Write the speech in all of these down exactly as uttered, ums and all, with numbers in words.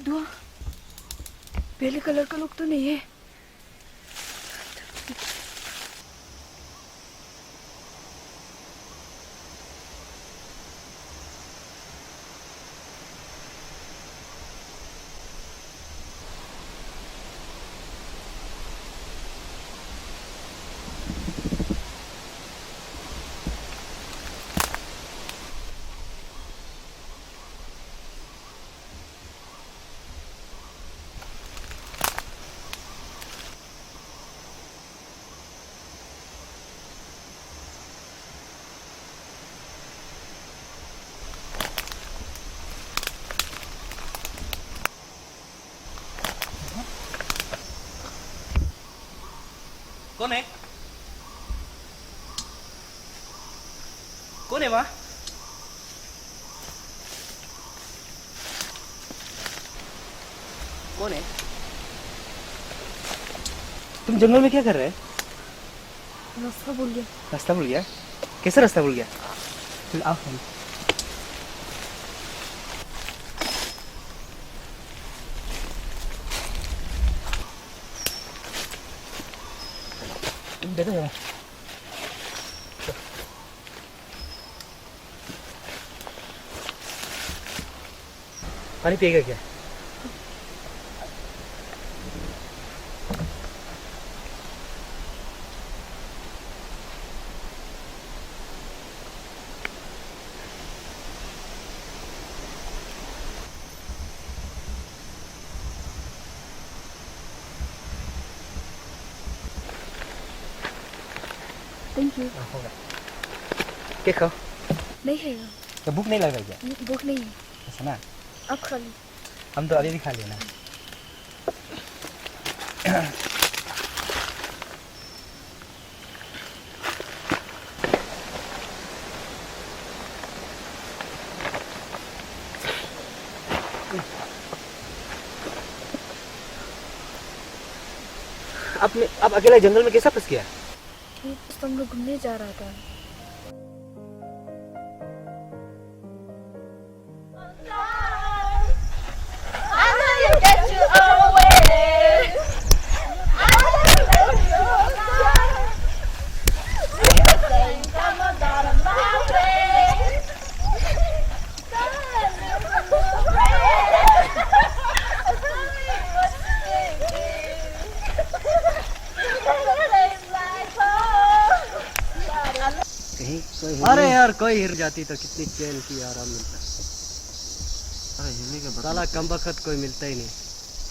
धुआं। पहले कलर का लोग तो नहीं है। कौन है? कौन है वहाँ? कौन है? तुम जंगल में क्या कर रहे हैं? रास्ता भूल गया। रास्ता भूल गया? कैसे रास्ता भूल गया? चल, आओ हम। तुम बैठो यहाँ। पानी पिएगा क्या? Thank you. हाँ, होगा। क्या खाओ? नहीं खाएगा। तो भूख नहीं लग रहा क्या? नहीं, भूख नहीं है। ऐसा ना? आप खा लो। हम तो अभी भी खा लेना। आप में, आप अकेला जंगल में कैसा फंस गया? ये तो हम लोग घूमने जा रहा था। कहीं कोई हिरनी? अरे यार, कोई हिर जाती तो कितनी चैन की आराम मिलता। अरे, हिरनी के बता। साला कम बखत कोई मिलता ही नहीं।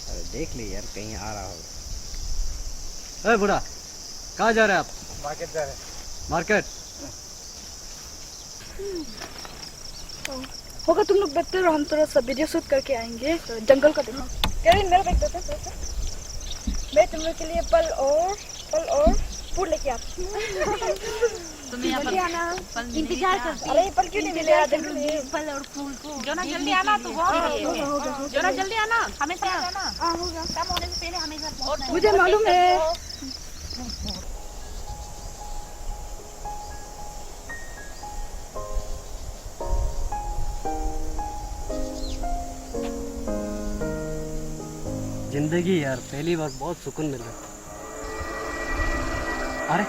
अरे, देख ले यार, कहीं आ रहा हो। ए बूढ़ा, कहाँ जा रहे हैं आप? मार्केट जा रहे हैं। मार्केट? होगा, तुम लोग बैठते रहो, हम थोड़ा सा वीडियो शूट करके आएंगे। तो जंगल का देखो। केविन, मेरा बैग देते थोड़ा सा। मैं तुम लोग के लिए फल और, फल और फूल लेके आती हूँ। तुम्हें यहाँ पर जल्दी आना। फल मिलेंगे इंतजार क्या? करते हैं। अरे, फल क्यों नहीं मिले? इंतजार आज करूंगी। फल और फूल को जो ना जल्दी देखने आना के तो लिए। बहुत हाँ, होगा, होगा, होगा। जो ना जल्दी आना, हमेशा आ जाना। हाँ, होगा। कम होने से पहले हमेशा पहुंचना है। मुझे मालूम है। जिंदगी यार, पहली बार बहुत सुकून मिल रहा है। अरे,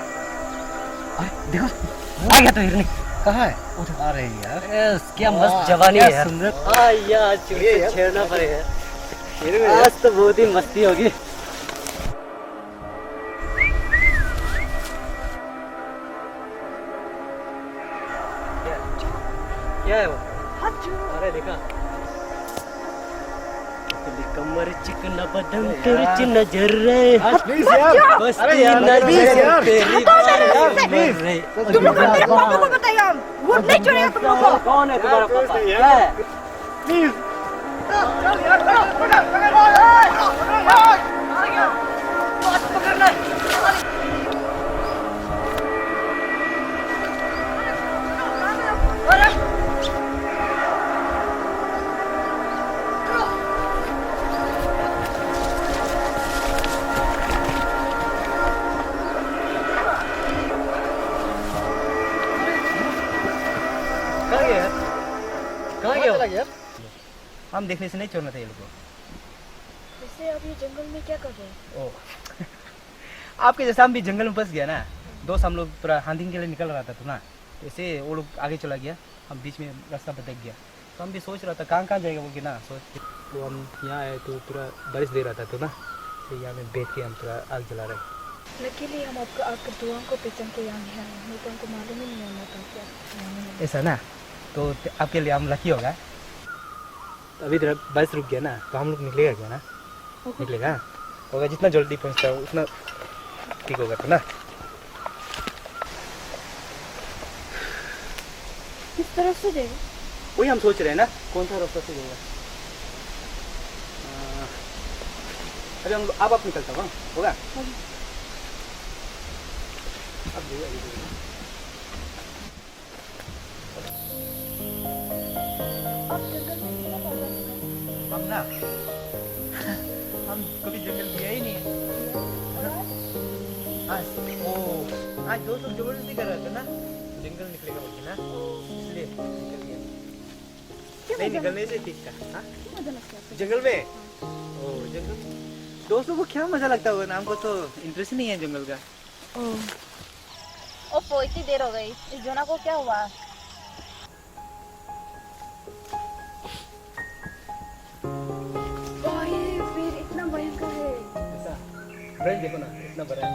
अरे, देखो, आ गया तो हिरनी। कहाँ है? उधर। अरे यार। ए, क्या मस्त वाह, जवानी क्या है यार। सुंदर। आ, ये आज फिर ये से यार। छेड़ना पड़ेगा। छेड़ना पड़ेगा। आज तो बहुत ही मस्ती होगी। क्या, क्या है वो? अरे देखा। पतली कमर, चिकना बदन, अरे तेरे यार। च नजर रहे। प्लीज यार। बस अरे यार, प्लीज यार। तेरी हटाओ मेरे से। मर रहे। तुम लोग का मेरे पापा को बताइए हम। वो नहीं छोड़ेगा तुम लोग को। कौन है तुम्हारा पापा? क्या है? प्लीज। कहाँ गया? कहाँ गया? हम देखने से नहीं छोड़ना था ये लोग को। अरे, आप ये जंगल में क्या कर रहे हैं? ओ आपके जैसा हम भी जंगल में फंस गया ना। दोस्त हम लोग थोड़ा हंटिंग के लिए निकल रहा था तो ना, तो ऐसे वो लोग आगे चला गया, हम बीच में रास्ता भटक गया। तो हम भी सोच रहा था कहाँ कहाँ जाएगा बोल के ना सोच के, तो हम यहाँ आए तो पूरा बारिश दे रहा था तो ना, तो यहाँ में बैठ के हम पूरा आग जला रहे हैं। लकीली हम आपका आपके दुआओं को पहचान के यहाँ है, नहीं तो हमको मालूम ही नहीं होना था क्या। ऐसा ना, तो आपके लिए हम लकी होगा। अभी थोड़ा बारिश रुक गया ना, तो हम लोग निकलेगा क्या ना? निकलेगा। होगा, जितना जल्दी पहुँचता है उतना ठीक होगा तो ना। किस तरफ से जाएगा? वही हम सोच रहे हैं ना, कौन सा रास्ता से जाएगा। अभी हम आप आप निकलता हूँ, होगा? अब आप जंगल में कितना बार जा चुके हैं? हम ना, हम कभी जंगल गया ही नहीं है। और आज? आज वो आज दोस्त लोग जबरदस्ती कर रहे थे ना, जंगल निकलेगा बोल के ना, इसलिए निकल गया। क्या नहीं, मजा निकलने से ठीक था। हाँ? क्या मजा लगता है आपको? जंगल में? ओ, जंगल में दोस्तों को क्या मजा लगता होगा ना, हमको तो इंटरेस्ट नहीं है जंगल का। ओ। ओफो, इतनी देर हो गई। इस जोना को क्या हुआ? भाई, पेड़ इतना भयंकर है। ऐसा ब्रांच देखो ना, इतना बड़ा है।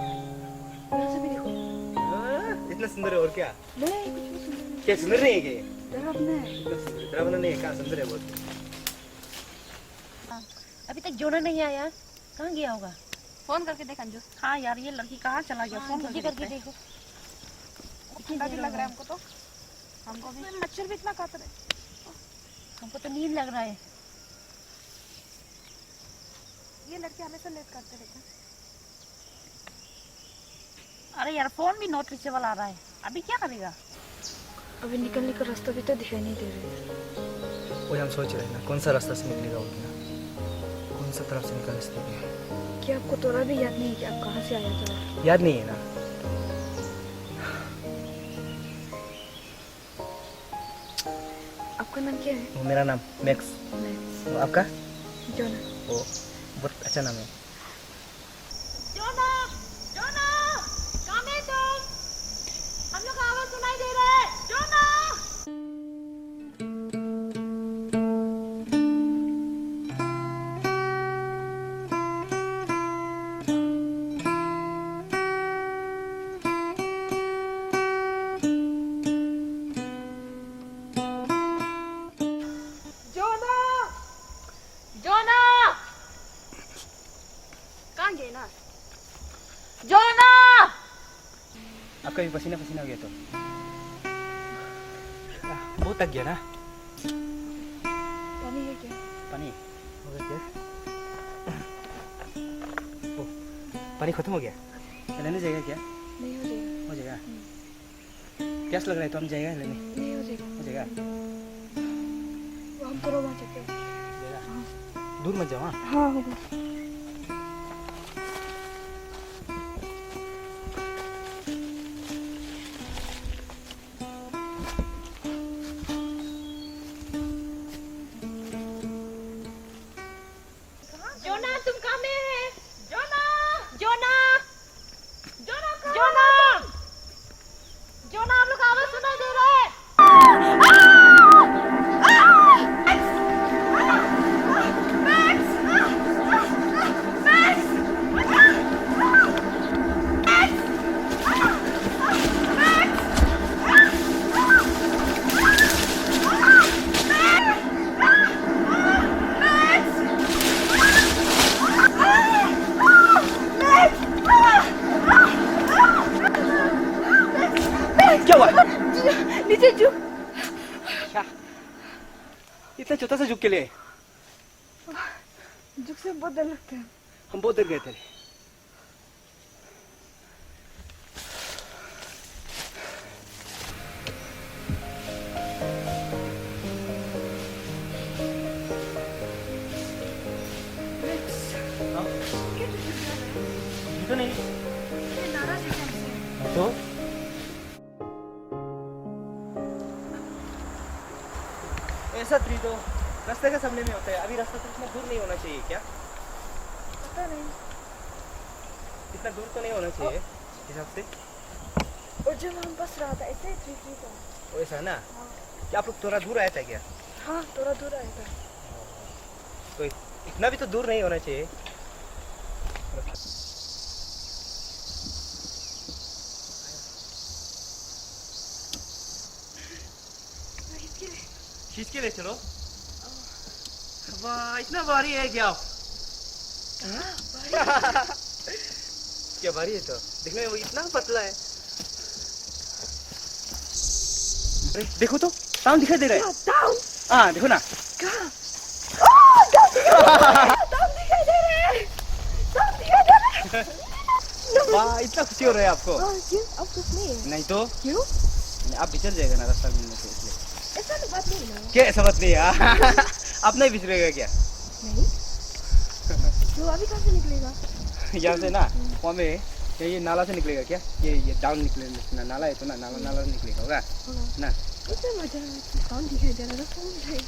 यहाँ से भी देखो। हाँ, इतना सुंदर है और क्या? नहीं, कुछ भी सुंदर नहीं। क्या सुंदर नहीं है क्या ये? डरावना है। इतना सुंदर, डरावना नहीं है, कहाँ सुंदर है बहुत। अभी तक जोना नहीं आया, कहाँ गया होगा? फोन करके देख अंजू। हाँ यार, ये लड़की कहाँ चला गया? फोन जल्दी करके करके देखो। ठंडा भी लग रहा है हमको तो। हमको भी मच्छर भी इतना काट रहे। हमको तो नींद लग रहा है। ये लड़के हमेशा लेट करते रहते हैं। अरे यार, फोन भी नॉट रीचेबल आ रहा है, अभी क्या करेगा? अभी निकलने का रास्ता भी तो दिखाई नहीं दे रहे। वही हम सोच रहे हैं ना, कौन सा रास्ता से निकलेगा वो ना, कौन सा तरफ से निकलने से निकलेगा। क्या आपको थोड़ा भी याद नहीं है कि आप कहाँ से आया था? याद नहीं है ना। आपका नाम क्या है? वो मेरा नाम मैक्स। मैक्स। वो आपका? जोना। वो बहुत अच्छा नाम है। जोना, जोना, कहाँ है तुम? हम लोग का आवाज सुनाई दे रहा है, जोना। जोना, जोना, कहाँ गए ना? जोना। आपका भी पसीना पसीना हो गया तो? बहुत थक गया ना। पानी है क्या? पानी हो गया क्या? ओ, पानी खत्म हो गया? लेने जाएगा क्या? नहीं, हो जाएगा। हो जाएगा। प्यास लग रहा है तो हम जाएगा लेने। नहीं, हो जाएगा। हो जाएगा। वो हम थोड़ा वहाँ चलते हैं। जाएगा। दूर मत जाओ, हाँ। हाँ, होगा। जोना, तुम कहाँ में है? जोना, जोना, जोना, कहाँ हो तुम? जोना, आप लोग का आवाज सुनाई दे रहा है। क्या हुआ? नीचे झुक। क्या? इतना छोटा सा झुक के लिए? झुक से बहुत डर लगता है। हम बहुत डर गए थे। मैक्स, हाँ? क्या तुझे डर है? तो नहीं। ये नाराज है क्या हमसे? तो ऐसा ट्री तो रास्ते के सामने में होता है। अभी रास्ता तो इतना दूर नहीं होना चाहिए क्या? पता नहीं। इतना दूर तो नहीं होना चाहिए हिसाब से। और जब हम बस रहा था, ऐसे ही थ्री थ्री था। वैसा है ना? हाँ। क्या आप लोग थोड़ा दूर आया था क्या? हाँ, थोड़ा दूर आया था। तो इतना भी तो दूर नहीं होना चाहिए। खींच के ले चलो। वाह, इतना भारी है क्या? कहाँ? क्या भारी है तो? देखने में वो इतना पतला है। अरे, देखो तो, टाउन दिखाई दे रहा है। टाउन? हाँ, देखो ना। कहाँ? ओह, टाउन दिखाई दे रहा है। टाउन दिखाई दे रहा है। टाउन दिखाई दे रहा है। वाह, इतना खुशी हो रहा है आपको। हाँ, क्यों? अब कुछ नहीं है। नहीं तो। क्यों? नहीं, आप बिछड़ जाएगा ना रास्ता मिलने से, इसलिए। ऐसा तो बात नहीं है। क्या ऐसा बात नहीं है? आप नहीं बिछड़ेगा क्या? नहीं। तो अभी कहाँ से निकलेगा? यहाँ से ना, वहाँ में ये, ये नाला से निकलेगा क्या? ये ये डाउन निकलेगा ना, नाला है तो ना, नाला नाला से निकलेगा, होगा? हाँ। ना। इतना मजा है, टाउन दिखाई दे रहा है, टाउन दिखाई।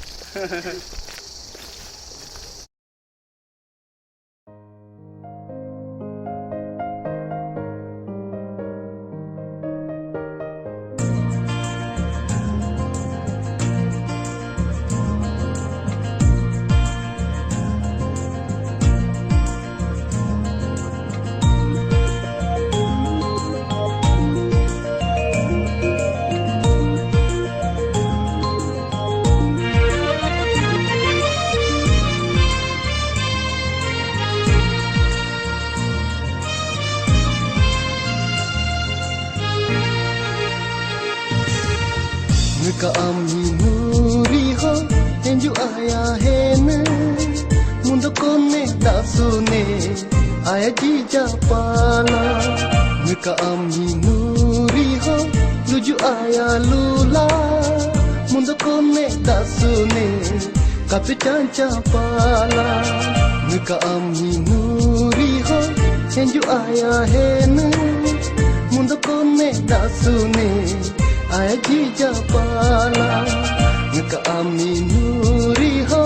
Neka ami nuri ho enju aya hene, mundo kone dasune aya jija pala. Neka ami nuri ho luju aya lula, mundo kone dasune katu chancha pala. Neka ami nuri ho enju aya hene, mundo kone dasune aya jija pala. Neka ami nuri ho.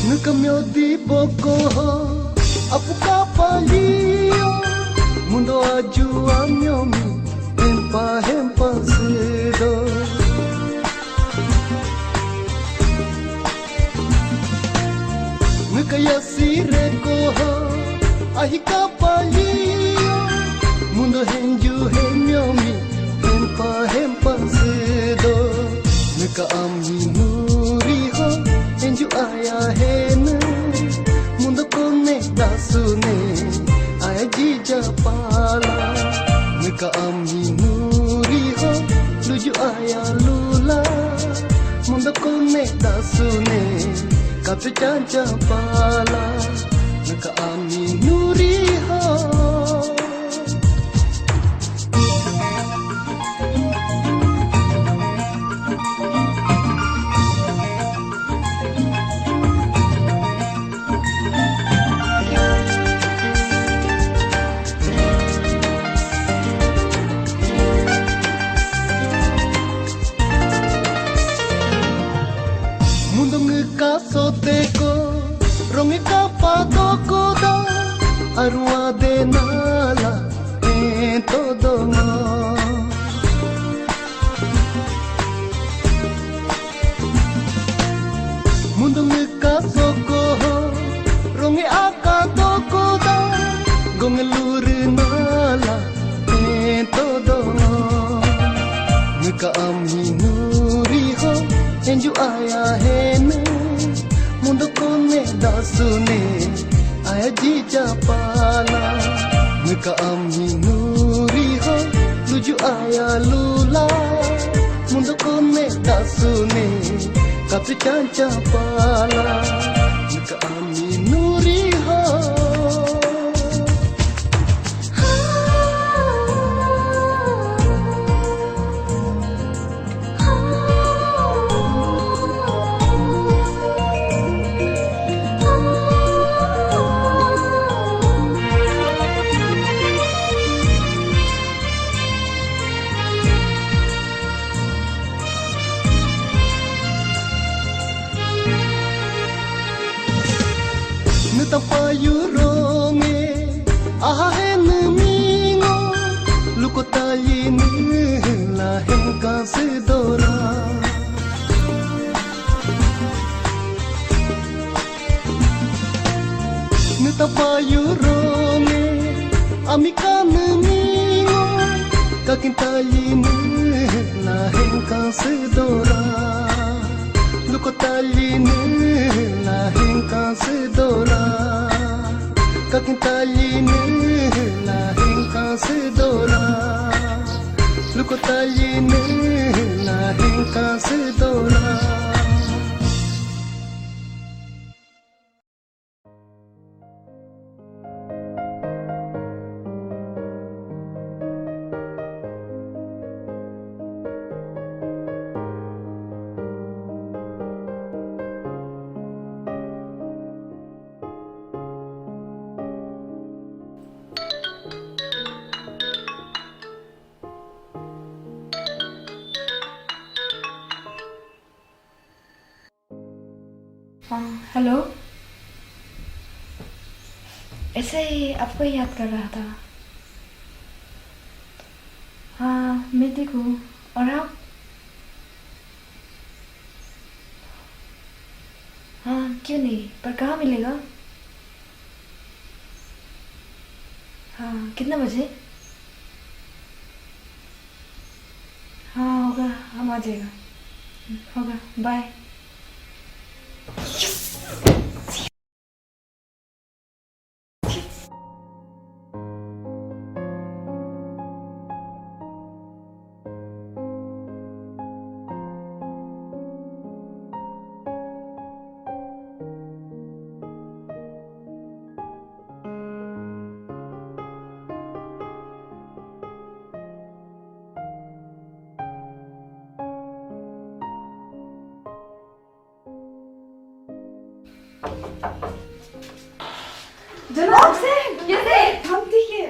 Nunca me odi boko ho apuka palio, mundo aju amiomi hempa hempa sedo. Nunca ya sire koho ahika palio, mundo henju hemiomi hempa hempa sedo. Neka ami nuri ho enju aya hene, mundo kone dasune aya jija pala. Neka ami nuri ho luju aya lula, mundo kone dasune katu chancha pala. Neka ami nuri ho. Mundo ngiika soteko, rongi kapa dokoda, arua de nala en todo no. Mundo ngiika sokoho, rongi aka dokoda, gonge luri nala en todo no. Neka ami nuri ho enju aya hene, mundo kone dasune aya jija pala. Neka ami nuri ho luju aya lula, mundo kone dasune katu chancha pala. Neka ami nuri ho. Tapayu ronge, aha henu mingo, luko tayi ne la henkan sedora. Neta payu ronge, ami kanu mingo, kakin tayi ne la henkan sedora. Luko tayi ne la henkan sedora. Kakin tayi ne la henkan sedora. Luko tayi ne la henkan sedora. हाँ, हेलो। ऐसे ही आपको ही याद कर रहा था। हाँ, मैं ठीक हूँ। और आप? हाँ, क्यों नहीं, पर कहाँ मिलेगा? हाँ, कितना बजे? हाँ, होगा, हम आ जाएगा। होगा, बाय। जनाब से, कैसे? हम ठीक है।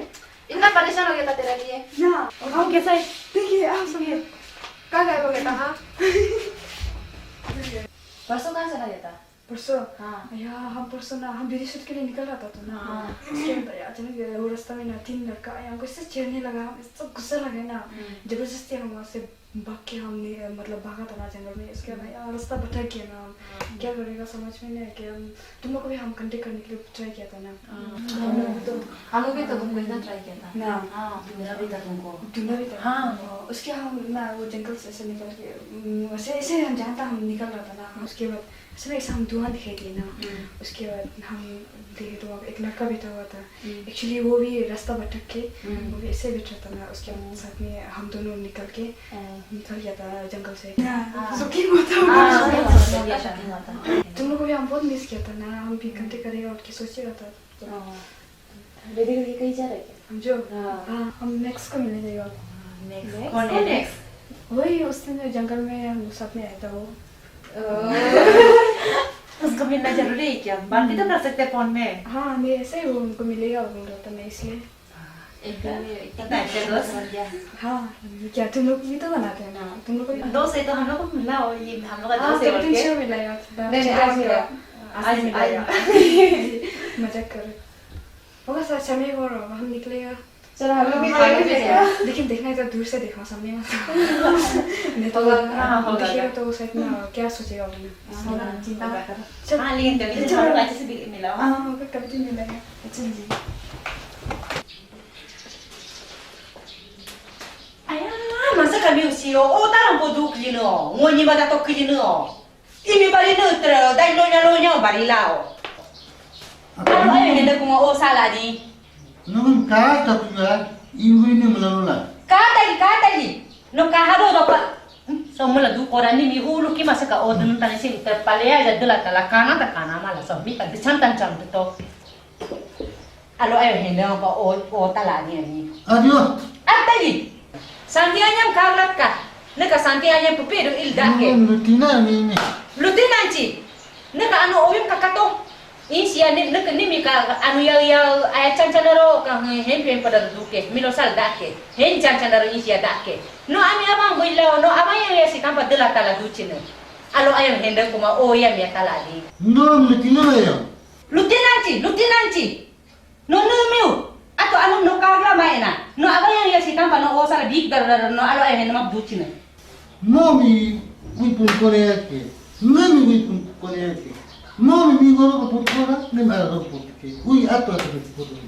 इतना परेशान हो गया था तेरे लिए। ना, हम कैसा है? ठीक है, आप सुनिए। कहाँ गायब हो गया था, हाँ? परसों कहाँ चला गया था? परसों? हाँ। यार, हम परसों ना, हम वीडियो शूट के लिए निकल रहा था तो ना। हाँ। उसके बाद यार, अचानक वो रास्ता में ना तीन लड़का आया, हमको इससे छेड़ने लगा, हम इससे गुस्सा लगा ना। हम्म। जबरदस्ती हम वहाँ से भाग के हमने, मतलब, भागा था ना जंगल में। उसके बाद यार, रास्ता भटक गया ना। हाँ। क्या करेगा, समझ में नहीं आया कि हम, तुम लोग को भी हम कांटेक्ट करने के लिए ट्राई किया था ना। हाँ। हम लोग भी तो, हम लोग भी तो तुमको इतना ट्राई किया था। ना। हाँ। ढूंढा भी था तुमको। ढूंढा भी था। हाँ। और उसके हम ना वो जंगल से ऐसे निकल के, उम, वैसे ऐसे हम जहाँ था हम निकल रहा था ना। उसके बाद ऐसे में ऐसे हम धुआं दिखाई दिए ना। हम्म। उसके बाद हम देखे तो वहाँ एक लड़का बैठा हुआ था। हम्म। एक्चुअली वो भी रास्ता भटक के, हम्म। वो भी ऐसे बैठा था ना। उसके हम्म। साथ में हम दोनों निकल के हाँ। निकल गया था जंगल से। हाँ। सुखी हुआ था। हाँ, सुखी हुआ था, सुखी हुआ था। तुम लोग को भी हम बहुत मिस किया था ना, हम भी घंटे करेगा उठ के सोच रहा था। तो हाँ। रेडी होके कहीं जा रहे क्या? हम जो? हाँ। हाँ, हम नेक्स्ट को मिलने जाएगा। नेक्स्ट? नेक्स्ट? कौन है नेक्स्ट? वही उस दिन जो जंगल में हम साथ में आया था वो। ओ। उसको मिलना जरूरी है क्या? बात भी तो कर सकते हैं फोन में। हाँ, नहीं, ऐसे ही वो उनको मिलेगा, वो बोल रहा था, मैं इसलिए। एक दिन में इतना अच्छा दोस्त बन गया। हाँ, क्या तुम लोग भी तो बनाते हैं ना, तुम लोग को भी दोस्त है तो हम लोग को मिला हो, ये हम लोग का हाँ, दोस्त है बोल के। शो मिला यार। नहीं, नहीं, आज मिला। आज आज, नहीं मिला आज यार। मजाक कर रहे। होगा सर, अच्छा, मैं बोल रहा हूँ, हम निकलेगा। चलो, हम लोग भी हाँ, निकलेंगे। लेकिन देखना है तो दूर से देखो, सामने मत। नहीं तो होगा, हाँ, होगा। दिखेगा तो शायद ना, क्या सोचेगा वो ना। हाँ, चिंता मत करो। चल। हाँ, लेकिन कभी तो चलो। हम लोग अच्छे से भी मिला हो। हाँ, होगा, कभी तो मिलेगा। अच्छा जी। Aya, masa kami usio, o tarang po duk lino, ngoni mata tok lino. Imi bari nutra, dai lonya lonya bari lao. Alo, ayo, hende kuma o sala ni. Nungun ka takuya, ibu ini melalula. Katali, katali. No kahado dopa. So mula du korani mi hulu ki masa ka o dun tani si terpalea ya dula tala kana ta kana mala so mi ta bicham tan cham to. Alo ayo hende ko o, o tala ni ani. Adio. Atali. Santi anyam karlat ka. Neka santi anyam pupiru il dake. Lutina ni ni. Lutina nchi. Neka anu ovim kakato. Insi ya ni, neka ni mi ka anu ya ya aya chanchanaro ka hempe pada duke. Milo sal dake. Hen chanchanaro insi ya dake. No ami abang boila no abang ya ya si kampa dela tala duchine. Alo ayo hende kuma o ya mi tala di. No lutina ya. Lutinanti, lutinanti. No numi u. Ato anu no kagla mai na. No aga yang ya sitan pa no osa la big dar dar no alo ai hena map duchi na. No mi ui pun kone yake. No mi ui pun kone yake. No mi mi no ko pun kora, ni ma ro pun ke. Ui ato ato pun kora.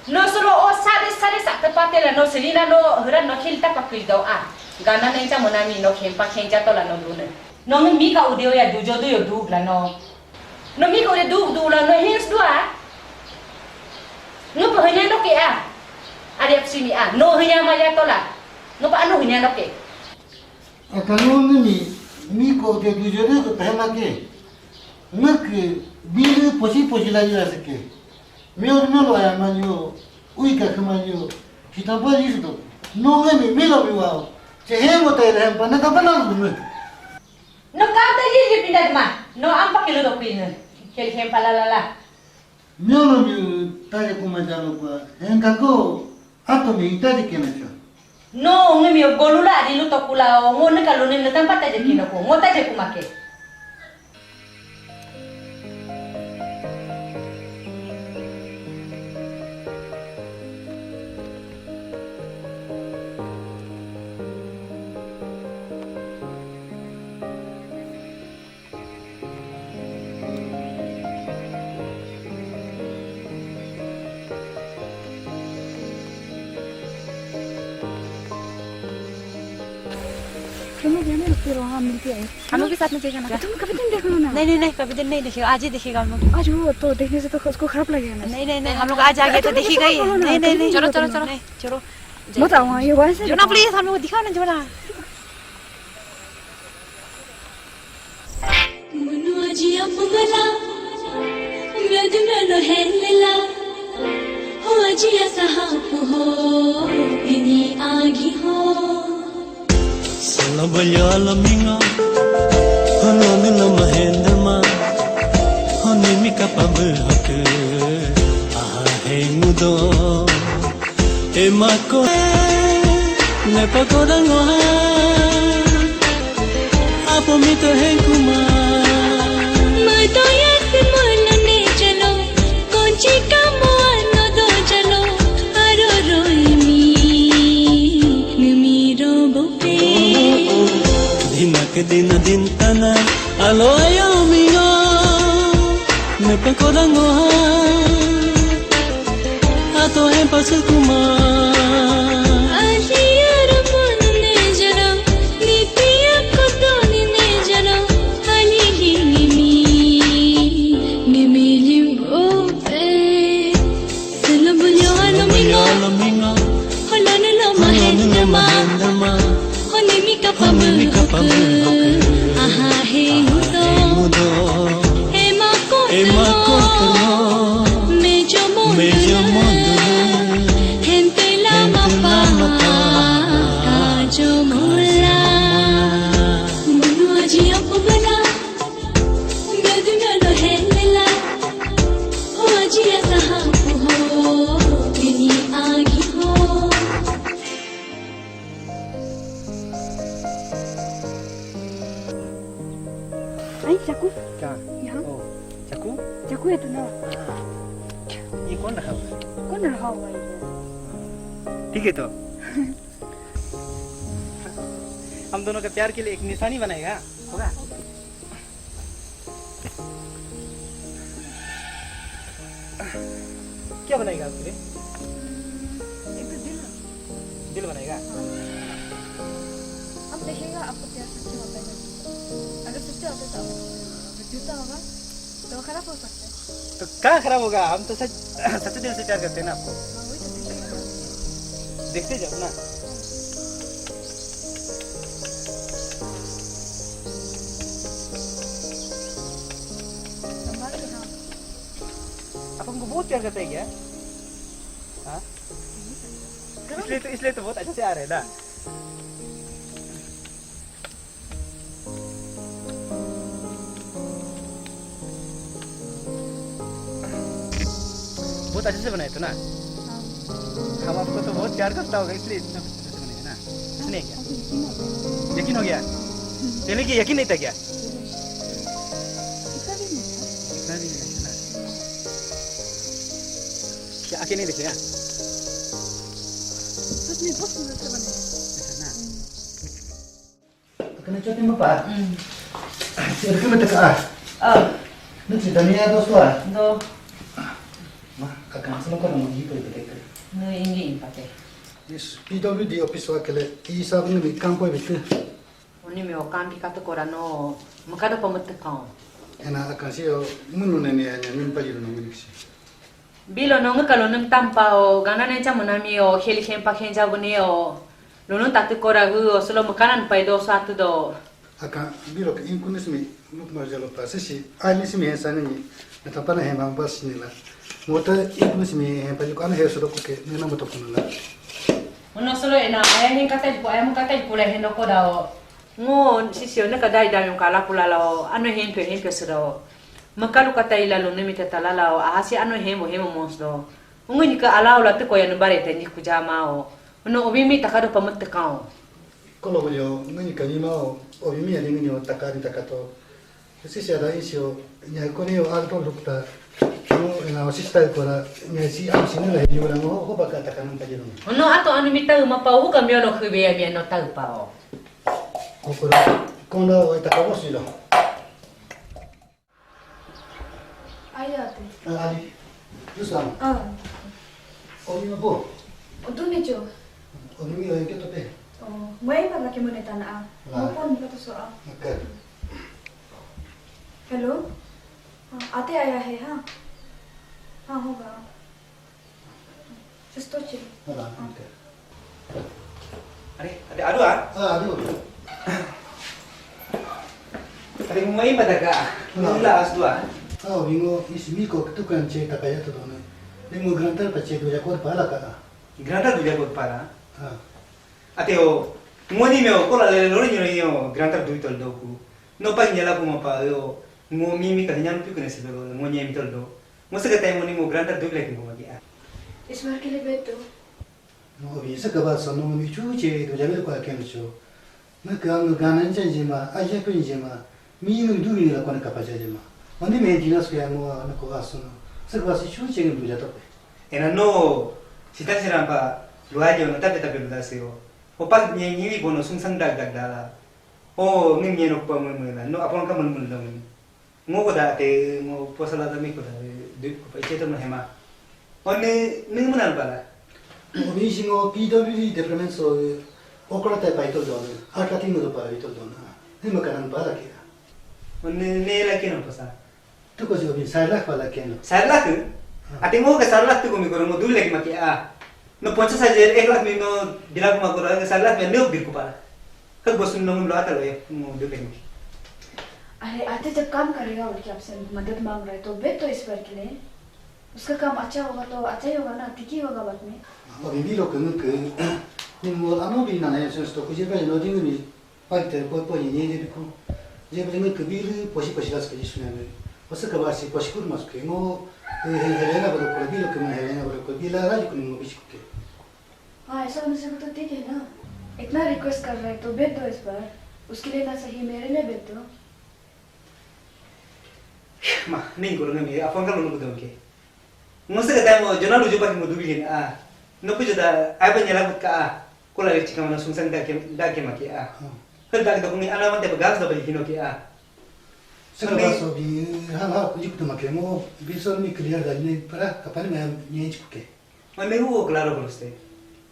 No solo o sare sare sa te pate la no selina no hura no khil ta pakri do a. Gana neng cha monami no khempa khencha to la no dune. No mi ka udio ya dujo du yo du la no. No mi ko de du du la no hins du a. No pa hanya no ke a. Ari ap simi a. No hanya maya to la. No pa ano hanya no ke. Akalo ni mi mi ko de du yo de ko pema ke. Ngak bilu posi posi la yo asake. Mi or no lo aya ma yo. Ui ka kama yo. Kita pa yo do. No ngai mi mi lo mi wa. Che he mo tai le pa na ka pa na lu. No kata ye ye pinda ma. No ampa kilo do pin. Kel hem pala la la. Miolo mi taje kuma jalo kwa. Henka ko ato mi taje kena cho. No, ngi mi golula di lu tokula o ngi ne kalu ne tampa taje kina ko. Ngo taje kuma ke. हम लोग भी साथ में जाएगा ना? तुम कभी दिन देखना ना। नहीं नहीं नहीं, कभी दिन नहीं देखेगा, आज ही देखेगा हम लोग। आज वो तो देखने से तो उसको खराब लगेगा ना। नहीं नहीं नहीं, हम लोग आज आगे तो देखेगा ही। नहीं नहीं नहीं, चलो चलो चलो। नहीं, चलो। मत आओ, ये वैसे जो ना, प्लीज हम लोग दिखाओ ना, जो ना। Munu aji apumala, madu mano henela, ho aji asaha puho, ini agi ho. Solo bolyo lo mingo, ho no mi lo mahende ma, ho ni mi kapa bu hoke, aha he mudo. Emako ne pakodangoha apo mito henkuma. Madoya se molo ne jalo, konchi kamo ano do jalo, aroro imi numi robo pe. Dinak dina dintana alo ayo mingo ne pakodangoha. Ato en pasukuma. Aliara manu nejara, nipia koto ni nejara, ali lingimi, nimilim ope. Selo bulyo alo mingo, holo nelo mahendama. Honi mi kapa mi kapa mi. Aha he mudo. Ema koto. Ema koto. Me yo mondo. Me yo mondo. Gente la mapa. Yo mola. Munu aji apumala. Madu mano henela. Ho aji asaha ho. Ini agi ho. आई चाकू। क्या? यहाँ। ओ, चाकू? चाकू है तो ना। हाँ। ये कौन रखा हुआ है? कौन रखा हुआ है इधर? ठीक है तो। हम दोनों का प्यार के लिए एक निशानी बनाएगा, होगा? क्या बनाएगा आपके लिए? हम्म, एक तो दिल। दिल बनाएगा? हाँ। अब देखिएगा आपको प्यार सच्चा होता है कि नहीं। अगर सच्चा होता है तो आप, अगर झूठा होगा तो खराब हो सकता है। तो कहाँ खराब होगा? हम तो सच, सच्चे दिल से प्यार करते हैं ना आपको। हाँ, वही तो ठीक है। देखते जाओ ना। संभाल के, हाँ। आप हमको बहुत प्यार करते हैं क्या? हाँ? करो। इसलिए तो, इसलिए तो बहुत अच्छे आ रहे हैं ना। बहुत अच्छे से बनाए थे ना? हाँ। हम आपको तो बहुत प्यार करता होगा, इसलिए इतना अच्छे से बनाए ना। इसने क्या? आपको यकीन हो गया? यकीन हो गया? हम्म। पहले की यकीन नहीं था क्या? इतना भी नहीं था। इतना भी नहीं था ना? क्या आके नहीं देखे क्या? सच में बहुत सुंदर से बने हैं। ऐसा ना। Kana chote mo pa. Sir, kung mataka. Oh, Nutsi daniya dosto ah. do, Ma, akan sa ko na mo ito ito. no, hindi impate. Yes, P W D office wa kele. Isa ko ni kampo bitu. Oni mi o kampi kato kora no, makado pa mutakaw. Ena akan si o munu ne ne ne min pa yiro no min si. Bilo no ngakalo nung tampa o, gana ne chamu nami o, heli hempa henja bune o, lunu tatu kora gu o, solo makanan pa do satu do. Akan bilo ke inkunis mi luk mar jalo pa si si. Ai ni si mi hensa ni. Na tapa na hema bas ni la. Mota inkunis mi hempa yuko ana heso do ko ke ne na moto kunula. Uno solo ena, aya hen kata ipo, aya mo kata ipo la hen do koda o. Ngo, sisi o, neka dai dai yung kala kula la o, ano hen pio, hen pio sila o. Makalu kata ila lo nemi tata la la o, ahasi ano hen mo, hen mo mos do. Ungu ni ka ala o la te ko ya no bare te ni kujama o. Uno obi mi takado pa mutakaw. Kolo yo ngani kani ma o obi mi ali ngani o takari takato. Sisi ada isi o nya ko ni o alto lukta. No ena o sista ko la nya si am sini la yo la ngo ho baka takanan pa yiro. Uno ato ano mi tau ma pa uka mi ono hube ya mi ano tau pa o. Ko ko la konda o takabo si lo. Ayate. Ali. Yusa. Ah, Obi ma bo. o dumi jo. Obi mi o ke to pe. Oh, mai pa la ke mo ne tana a. Ah. Mo pon ka to so a. Okay. Hello. Ah, आते आया है हाँ. हाँ होगा. Just तो chill. Hala. Okay. अरे अरे आदु आ Ah, adu. अरे मुंबई पता का मुंबई आस दुआ Ah, bingo isi mi ko tu kan che takaya to dona. Bingo grantar pa che do ya ko pa la ka. ग्रांटर दुजा को पारा Ah. अते ओ मोनी में ओ कोला ले लोरी न्यो न्यो ग्रांटर दुई तल दोकु नो पा न्याला कुमा पा ओ मो मी मी का न्यान पिक ने से बेलो मो न्या मी तल दो मो से का टाइम मोनी मो ग्रांटर दुई लेकिन को मगिया इस बार के लिए बेट दो. No, obi se ka ba so no mi chu che do ya ko ke no cho. Na ka no ka nan chen jima, a je pin jima. Mi no du mi la ko na ka pa jima. Oni me di na so ya mo na ko aso no. Se ka ba si chu che do ya to pe. एना नो सिता सिरांपा लुआ जे न तपे तपे लुदा से ओ ओ पा न्या न्या भी बोनो सुंग संग डाक डाक डाला ओ नी न्या नो पा मुल मुल नो अपन का मुल मुल दो नी मो को दाते मो पोसला दमी को दाते दुई को पा इचे तो हेमा ओने नी मुनाल पाला Obi si ngo P W D department so okra te pa ito do. Arka tin do pa ito do. Ni ma kanan pa la ke. ओने ने ला के न पोसा Tu ko si obi sa la pa la ke no. सारलाक अति मो के सारलाक तुको मी करो मो दुई लेकिन मके आ नो पंचास हजार एक लाख मी नो बिला को मा करो सारलाक मी नो बिल को पाला कब बस नो लो आता लो मो दुई लेकिन अरे आते जब काम करेगा और क्या आपसे मदद मांग रहा है तो बेट दो इस बार के लिए. उसका काम अच्छा होगा तो अच्छा ही होगा ना, ठीक ही होगा बाद में. Obi bi lo ke ngi ke ni mo la no bi na ne so sto ku je pa no ding mi pa te po po ni ni de ku je pa ngi ke bi lu po si po si la ke ji su ne. O se ka ba si po si kur mas ke mo he he na ba ko bi lo ke mo he na ba ko bi la ra ku ni mo bi si ke. हाँ, ऐसा होने से तो ठीक है ना. इतना रिक्वेस्ट कर रहे हैं तो बेट दो इस बार. उसके लिए ना सही, मेरे लिए बेट दो. Ma, ning ko ngi mi afon ka lo no ko ke. Mo se ka mo jona lu jo pa mo dubi ni a. No ku jo da ai pa nyala ka a. Ko la chi ka na sung sang da ke da ke ma ke a. Ka da ke ko ni ana man te ba gas da ba ki no ke a. Se ka ba so bi ha ha ku ji ku ma ke mo bi so mi clear da ni para ka pa ni ma ni ku ke. Ma ne hu ko claro ko ste.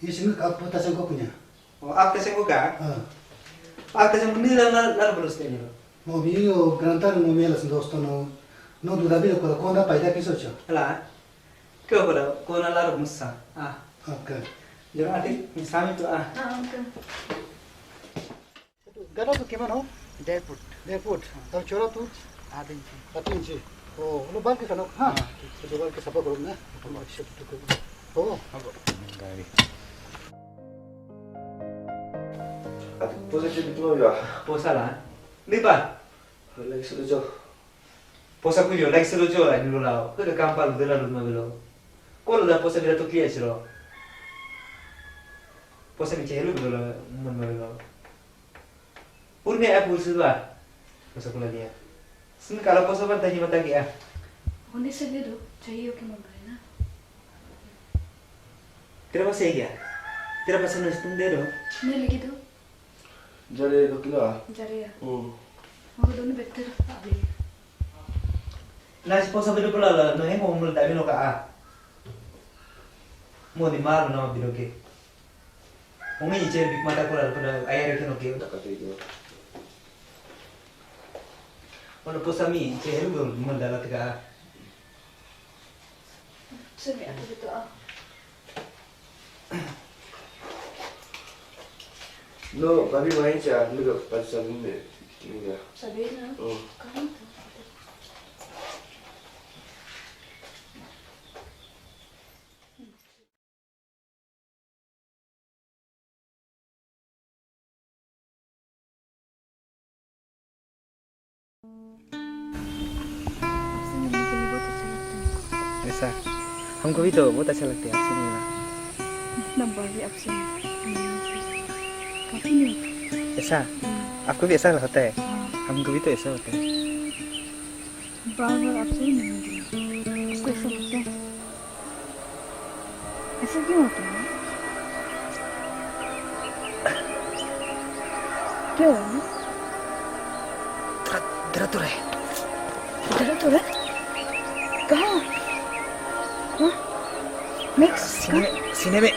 Yi si ngi ka po ta sen ko ku nya. O after se ko ka. Ah. After se ni la la la ko ste ni. Mo bi o grantar mo mi la sen dosto no no duda bi ko ko da pa ida ke so cho. Ala. Ko ko da ko na la ro musa. Ah. Okay. Yo ati mi sami to ah. हाँ, uncle. Gado tu kiman ho? डेढ़ foot. Dead foot. Tab chora tu? आधे इंची। Ati inchi. Oh, lo bal ke kano? Ha. Lo bal ke sapa koro na. Tuma action tu ko. Oh. Ati posa che bitno ya. Posa la. Ni ba. Lagi sudah jo. Posa ku yo like se lo jo la ni lo la. Ko ka kampa lo de la lo ma lo. Ko lo da posa bi da to clear chiro. Posa mi che lo lo la mo ma lo. Pur me a pur se ba. Posa ku la dia. Sin kala posa ban ta ji mata ki a. होने से दे दो, चाहिए हो कि मंगाए ना. तेरा पास है क्या? तेरा पास है ना, तुम दे दो। नहीं लगी तो। जरे रुक लो। जरे। हम्म। वो दोनों बेहतर अभी। Nasi posa beri pula la, no hemo mul dami no ka a. Mo di malu na biro ke. Ongi iche big mata kula la pula ayare ke no ke. Ono posa mi iche helu mul dala tega. Sumi aku gitu ah. No, babi main cha, nigga, pas sabine, nigga. Sabine? Oh. Kamu tuh. ऐसा, हमको भी तो बहुत अच्छा लगता है आपसे मिलना। इतना बार भी आपसे मिलना। काफी नहीं। ऐसा, आपको भी ऐसा होता है? हाँ। हमको भी तो ऐसा होता है। बार बार आपसे ही मिलना। आपको ऐसा लगता है? ऐसा क्यों होता है? क्या हुआ? तेरा, तेरा तो रहे। तेरा तो रहे? कहाँ? हाँ? मैक्स, सीने, कहाँ? सीने में।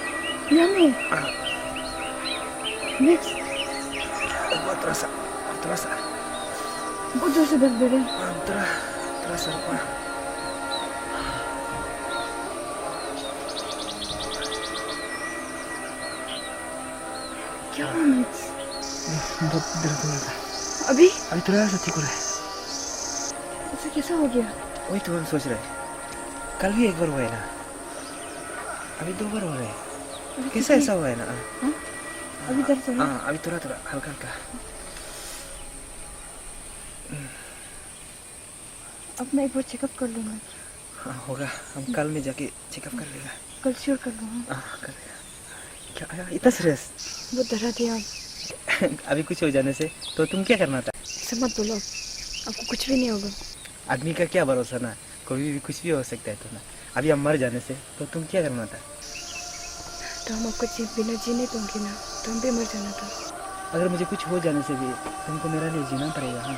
यहाँ में? हाँ। मैक्स। ऊपर थोड़ा सा, थोड़ा सा। बहुत जोर से दर्द दे रहा है। हाँ, थोड़ा, थोड़ा सा ऊपर। क्या हुआ मैक्स? बहुत दर्द हो रहा था। अभी? अभी थोड़ा सा ठीक हो रहा है। ऐसा कैसा हो गया? वही तो हम सोच रहे हैं। कल भी एक बार हुआ है ना, अभी दो बार हो रहा है। अभी कैसा कितनी ऐसा हुआ है ना? हाँ? अभी दर्द हो रहा है? हाँ, अभी थोड़ा थोड़ा, हल्का हल्का। अपना एक बार चेकअप कर लो ना। हाँ, होगा। हम कल में जाके चेकअप कर लेगा। कल श्योर कर लो, हाँ। हाँ, कर लेगा। क्या आया? इतना सीरियस? वो डरा दिया। अभी कुछ हो जाने से तो तुम क्या करना था? ऐसा मत बोलो, आपको कुछ भी नहीं होगा। आदमी का क्या भरोसा ना, कभी भी कुछ भी हो सकता है। तो ना, अभी हम मर जाने से तो तुम क्या करना था? तो हम आपको जी, बिना जी नहीं पाएंगे ना, तो हम भी मर जाना था। अगर मुझे कुछ हो जाने से भी तुमको मेरा लिए जीना पड़ेगा, हाँ?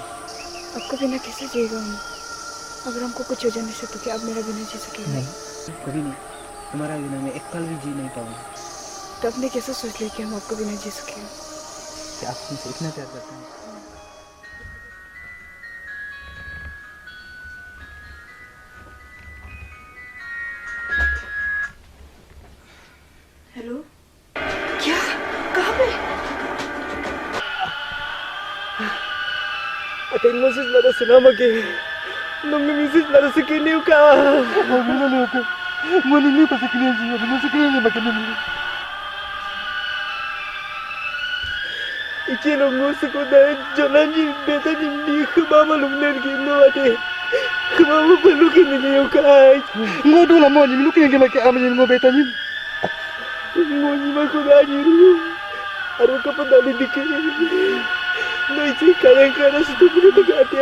आपको बिना कैसे जिएगा हम? अगर हमको कुछ हो जाने से तो क्या आप मेरा बिना जी सकेंगे? नहीं, कभी नहीं। तुम्हारा बिना मैं एक पल भी जी नहीं पाऊंगा। तो आपने कैसे सोच लिया कि हम आपको बिना जी सकेंगे? कि आप मुझसे इतना प्यार करते हैं। हेलो, क्या? कहाँ पे? Ate, Moses lara sinama ke. Nung Moses lara sakini ka. Ngoni ni pasakini si, Moses kini ni makini. Ichilo ngusu ko da jonani beta ni ni khmama lumnen ki no ate. Khmama palu ki ni yo kai. Ngo dula mo ni luki ngi make amani ngo beta ni. Ngo ni ma ko da ni ru. Aro ka pa dali dike. No ichi kaya kaya su tu ni ka ate.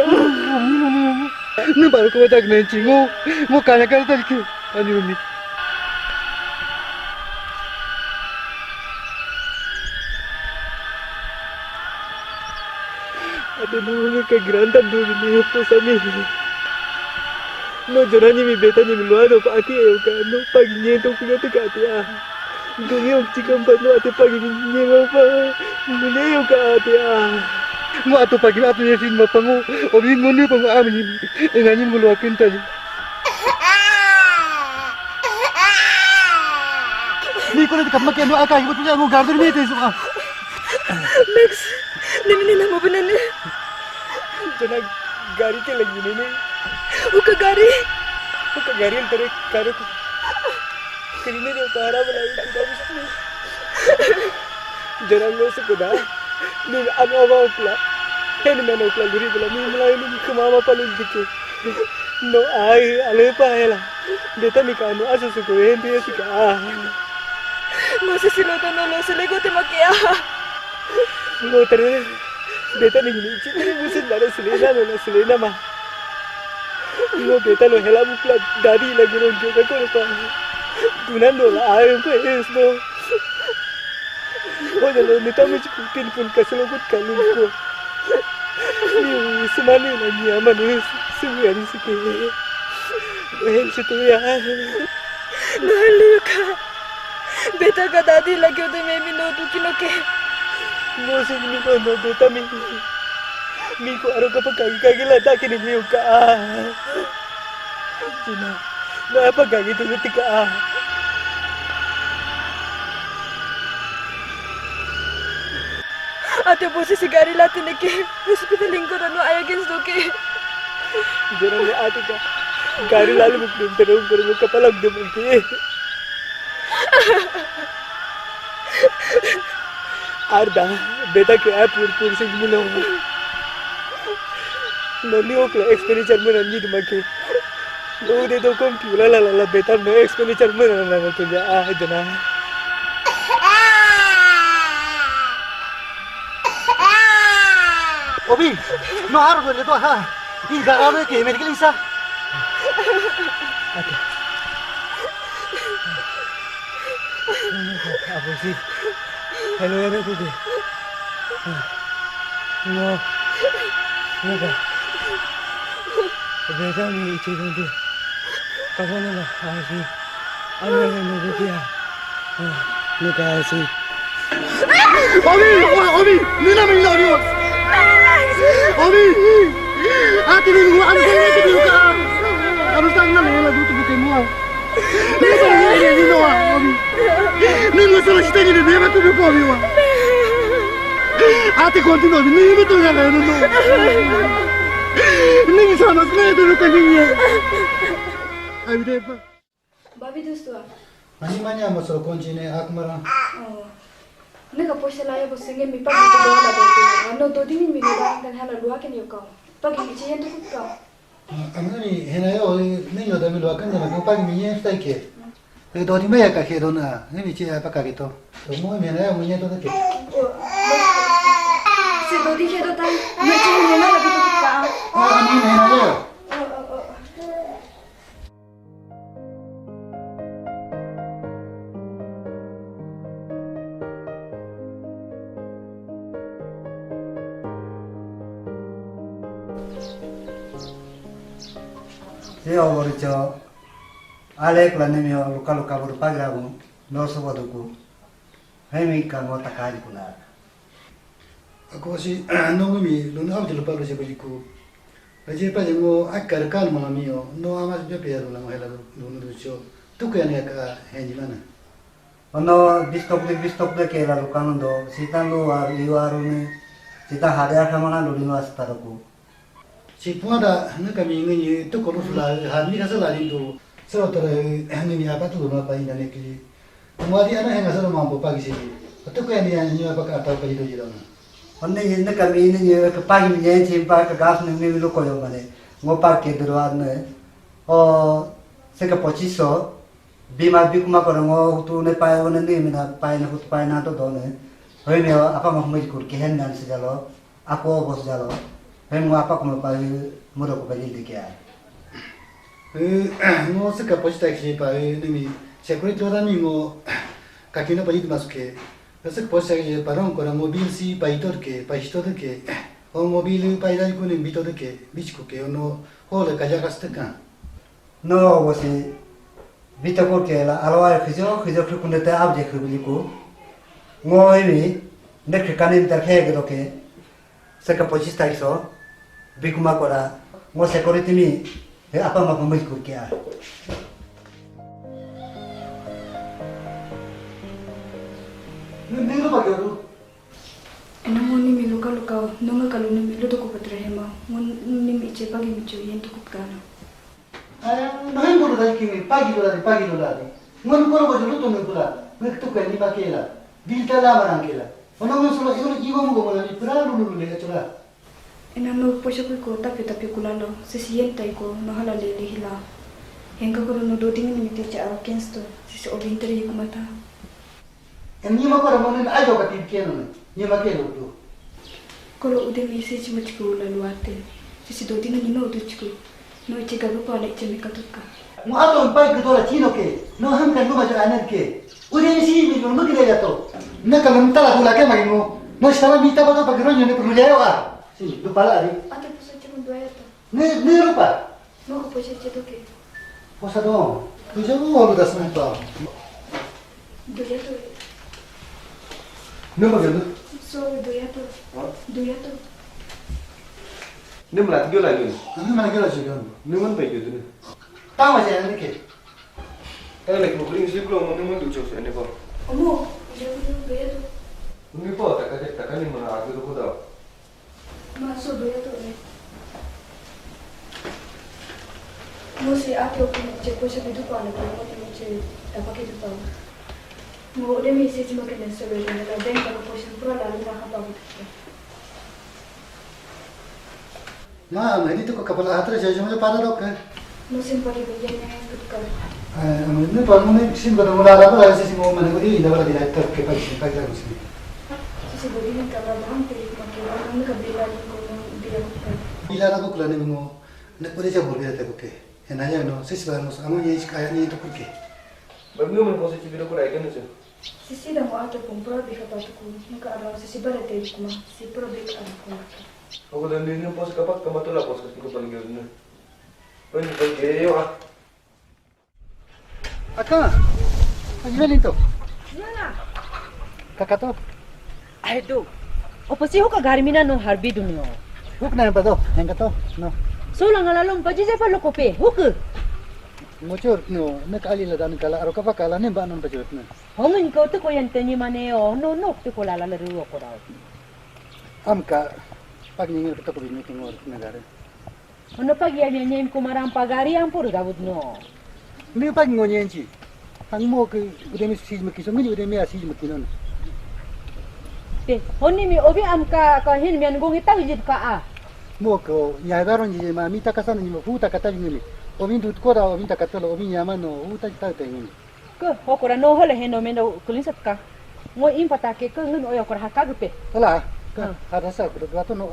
Ni baru ko tak ne chingo. Ngo kaya kaya dali ke. Ani umi. Ate no ngi ka granta dulu ni po sami. No jonani mi beta ni mi luado pa ati ayo ka no pagi nyen to kuya te ka ate a. Dungi ok chikam pa no ate pagi nyen ma pa. Mune yo ka ate a. Ngo ato pagi ato yesin ma pango. Obi ngo ni pango amini. Engani ngo lo akinta ni. Ni ko le kapma ke no aka ko tuya ngo garden me te so. Max, nini na mo binene. Jana gari ke lagi nini. Uka gari. Uka gari antere karo ko. Kini ne para bala ko da. Jana ngo se ko da. Ni ano ba ukla. Hen men ukla guri bala ni mala ni khmama palu dike. No ai ale pa hela. Beta mi ka no asu su ko hen te sika. Ngo se silo to no lo se le go te ma ke a. Ngo tere. Beta ni ni chi ni musit na sile na no sile na ma. Ngo beta lo hela bukla dadi la giro jo ka ko pa. Tunando la ayo ko es no. Oye, lo neta me chico pin pun kaselo kut kalun ko. Ni simani na ni amani simi ani sike. Hel situ ya. Luka. Beta ka dadi lagi udah memi no duki no ke. No simi no no beta mi. Mi ko aro ka pakagi kagi la daki ni mi ka. Sina. Na apa kagi tu ketika ah. Ate bosi si gari lati neke hospital ingko dano aya gens doke. Jero ne ate ka gari lalu buk dum terung terung kapalak dum ke. Arda beta ke apur pur sing mino. Nani okla expenditure mena ni dumake. Lo de do computer la la la beta no expenditure mena na na ke ja ah jana. Obi, no haro do le do ha. I da aro ke medical isa. Ate. Abo si. Hello, hello, kuke. No. Nuka. Beta mi ichi dundu. Kasana la asi. Ano ya no kukia. Nuka asi. Obi, obi, nina mi obi. Obi. Ati ni anu sa ni ka. Anu sa ni na la dutu buke mo. Nina mi obi. Nina sa ni na dutu buke mo. Ate continua, ni me to ya no. Ni sa mas me to ka ni. Ai de. Babi dustua. Ani manya mo so konji ne akmara. Oh. Nega poisa la ya bo senge mi pa mi to la bo. No to dini mi no da kan hala lua ken yo ka. Pa ki chi yen to ka. Amani hena yo ni yo da mi lua kan da ko pa mi yen sta ke. E do ti me ya ka ke do na. Ni mi chi ya pa ka ke to. To mo mi hena yo mo yen to ke. Se do di ke do tai. Me chi yen na la bi to ka. Ani hena yo. Sio boricho, alek la nemio luka luka buru pagrabu, no sobo duku, hemi kango takari kuna. Akosi, no mi, luna abdi lupa lupa lupa lupa. Raje pa jengo akar kan mala mio, no amas bia pia luna hela luna ducho. Tuku yani aka henjilana. Ono bistok de bistok de kela lukano do, sitan lu ar iu aruni, sitan hade aka mana lurino asitaroku. Si puada ne kami ngi tu ko lu fula ha ni ka sala ni tu. Sero tore ngi ni apa tu ma pa ina ne ki. Mo adi ana henga sero mambo pa ki si. Tu ko ni ani apa ka ta pa ito jiro. Onne ni ne kami ni ni ka pa ni ni ti pa ka gas ni ni lu ko yo mane. Ngo pa ke dro ne. O se ka pochiso. Bima bikuma ko ngo hutu ne pa ne ni mina pa ne hutu pa na to do ne. Hoi me apa mo mo kur ke hen nan se jalo. Ako bos jalo. Hem ngo apa kuma pa muro ko pa jil dikya. Ngo se ka posta ke pa nimi security lo dami ngo kakino pa jit masuke. Ngo se ka posta ke pa ron ko ngo bil si pa itor ke pa itor ke. O ngo bil pa ida ko ni bitor ke bichko ke no ho le kaya kaste ka. No, wasi bita ko ke la alwa khijo khijo khri kunde te abje khri bili ko. Ngo imi ne khri kanin ta khe ke doke. Seka pochis tarik so bikuma kora ngo security mi he apa ma pamil kur ke a. Nindiro bagyo. Ena mo ni mi luka luka no nga kalu ni mi ludo ko patre hema mo ni mi che pagi mi cho yen to kutkana. Aya, no hem bulu dai kimi pagi lo dai pagi lo dai. Mo ni koro bojo luto ni kula. Mo tu ko ni makela. Bilta la marangela. Ono mo solo iwo iwo mo ko mo ni pura lulu le chura. Ena no poisa kui ko tapio tapio kulalo, sisi yen tai ko no hala lele hila. Henga koro no doding ni mite cha au kensto, sisi obinter yikumata. Ena nyima koro mo ni ajo ka tip keno ne, nyima keno tu. Koro ude mi sisi machiko ula luate, sisi doding ni no duchiko, no ichi gabu pala ichi mi katuka. Mo ato pai ke dola chino ke. No ham kan guma jo aner ke. Ude si mi no ke le to. Na ka mun tala bula ke mari mo. No estaba mi taba to pa ke ronyo ne prulia yo a. Si, do pala ari. Ate puso chikun dueto. Ne ne rupa. No ko puso chito ke. Posa do. Puso mo lo das na to. Dueto. No ma gelo. So dueto. Dueto. Ne mala gelo la gelo. Ne mala gelo la gelo. Ne man pa gelo. Tama se ne ke. Ele ke bukuri si kulo mo ni mo ducho se ne ko. Omo, ile mo bedo. Ni po ta ka ta ka ni mo na adu ko da. Ma so bedo ne. Mo se ate o ko che ko se bidu pa ne ko mo te mo che ta pa ke tu pa. Mo de mi se ti mo ke ne so bedo ne la den ka ko se pro la ni na ha pa. Ma, ma di tu ko kapal atra jajum le para dok. No simple biyane tukar. Eh, ma ne pa mo ne sim ba mo la la ba si mo ma ne ko di la ba di la tak ke pa si pa la si. Si si bodi ne ka ba dam te ma ke ba mo ka bela ni ko mo dia ko. Ila la ko kula ne mo ne ko de ja bol bela te ko ke. E na ya no si si ba mo sa mo ye ka ya ni to ko ke. Ba mo mo ko si bira ko la ke ne se. Sisi da mo ate kumpra bi ka patu ku. Nunka abra sisi bara te kuma. Si pro bi ka kuma. Ogo da ni no pos kapat kama tola pos kasi ko panggil ni. Pwede pag iyo ah. Aka, pag-ibelin to. Nana. Kakato. Ay do. Opo si huka garmina no harbi dunyo. Huk na pa do, hengkato. No. So lang alalong pa jije pa lokope. Huk. Muchur no, nak ali la dan kala aro kapa kala ni ba non pa jurut na. Hongin ko te ko yan teni mane o no no te ko la la ru ko dao. Amka pag ni ngel to ko ni ngor na gare. Ono pag ya ni ko maram pagari am pur gabut no. Ni pag ngo nyenchi. Ang mo ke ude mi sij makiso ngini ude mi asij makinon. Te honi mi obi amka ka hin mi an gongi tag jib ka a. Mo ko ya daron ji ma mi takasana ni mo fu takata ni mi. Obi dut ko da obi takatolo obi nyama no fu tak tak te ngini. Ke hokora no hole heno mendo kulinsat ka. Ngo impata ke ke ngun oyo kora hakagu pe. Tala. Ke hada sa kudu gato no.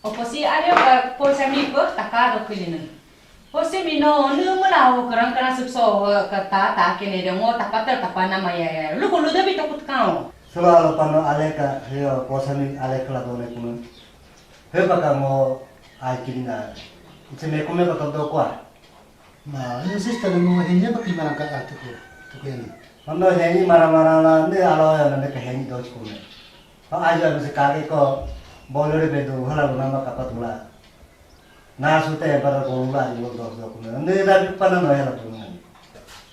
Opo si ario ka polsa mi ko takado kilinu. Posi mi no nu mula ho kerang kerang sukso ka ta ta kene de ngo tapatel tapana maya ya. Lu kulu de bito kut kau. Sula lo pano aleka yo polsa mi aleka la done kuno. He baka ngo ai kilina. Itse me kome baka do kwa. Ma, ini sister mo henya pa pimarang ka atu ko. Tu ko ni. Mando henya mara mara la ne alo ya ne ka henya do ko ne. Pa aja bisa kake ko bolore be do hala lo nama kapa tula. Na su te para ko la ni do do ko ne. Ne da bi pana no ya la tu ne.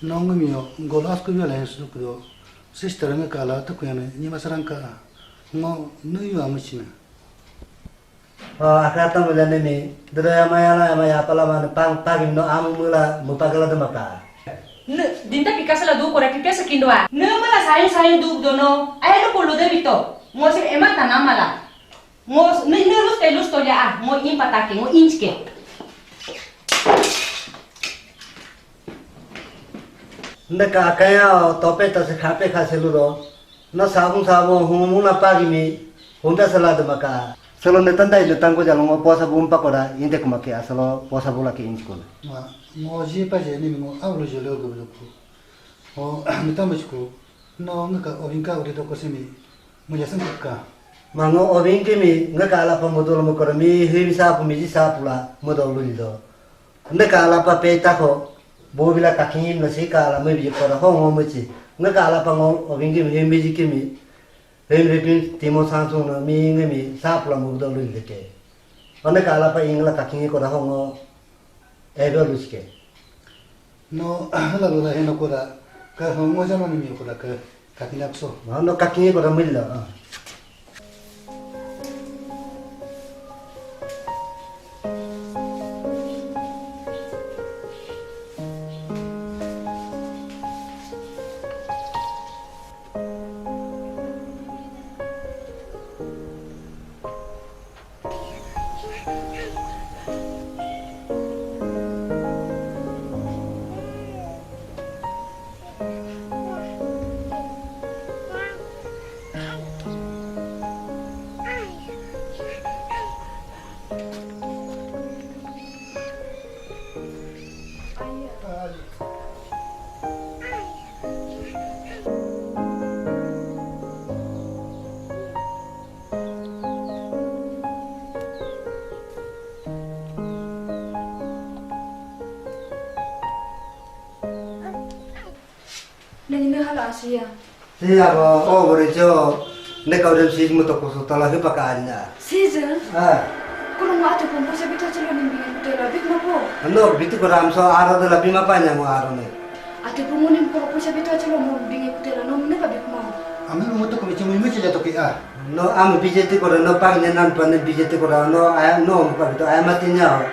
Nong mi yo golas ko yo la su ko. Sister nge kala tu ko ne ni masarang ka. Ngo nu yo amachina. O, akata mula nimi, dada yama yala yama yapala mana pang pagim no amu mula mupagala de mata. Dinta pika sala du kora pipia sakindo a. Numa la sayung sayung du dono. Ai no pulu de bito. Ngo si ema tanamala. Ngo ni ni lus te lus to ya. Ngo impatake, ngo inchke. Nda ka kaya tope ta se khape kha se lu do. Na sabun sabun hum na pagi mi. Hunda sala de maka. Solo ne tandai ne tango jalo ngo posa bum pakora inde kumake asalo posa bula ke inchkuna. Ma ngo ji pa je ni ngo ablu je lo go lo ku. O mi tamo ku. No nga ka ovin ka uri do ko simi. Mo ya san ka. Ma ngo ovin ke mi nga ka ala pa modolo mo kora mi hi mi sapu mi ji sapu la modolo ni do. Nga ka ala pa pe ta ko. Bo bila ka kin no si ka ala mo bi kora ho ngo mo chi. Nga ka ala pa ngo ovin ke mi hi mi ji ke mi. Hi mi pin timo san so no mi nge mi sapu la modolo ni de ke. Nga ka ala pa ingla ka kin ko da ho ngo. Ebe luske. No, la lula heno koda, ka hongo jano ni mi koda ka, katinapso. No, no, kakinge koda milla. Nani na hala siya. Siya ko, o bore cho, ne ka udah sis mo to ko so tala ke paka anda. Siya? Ah. Kurang ate pun pusa bito chalo ni bingi kutela bit mo po. No, bitu ko ram so aro de la bima pa nya mo aro ne. Ate pun mo ni ko pusa bito chalo mo bingi kutela no ne ka bit mo. Ami mo to ko bicho mo mo che to ke a. No, ami bijeti ko no pa ne nan pa ne bijeti ko no, a no mo ka bito a ma ti nya.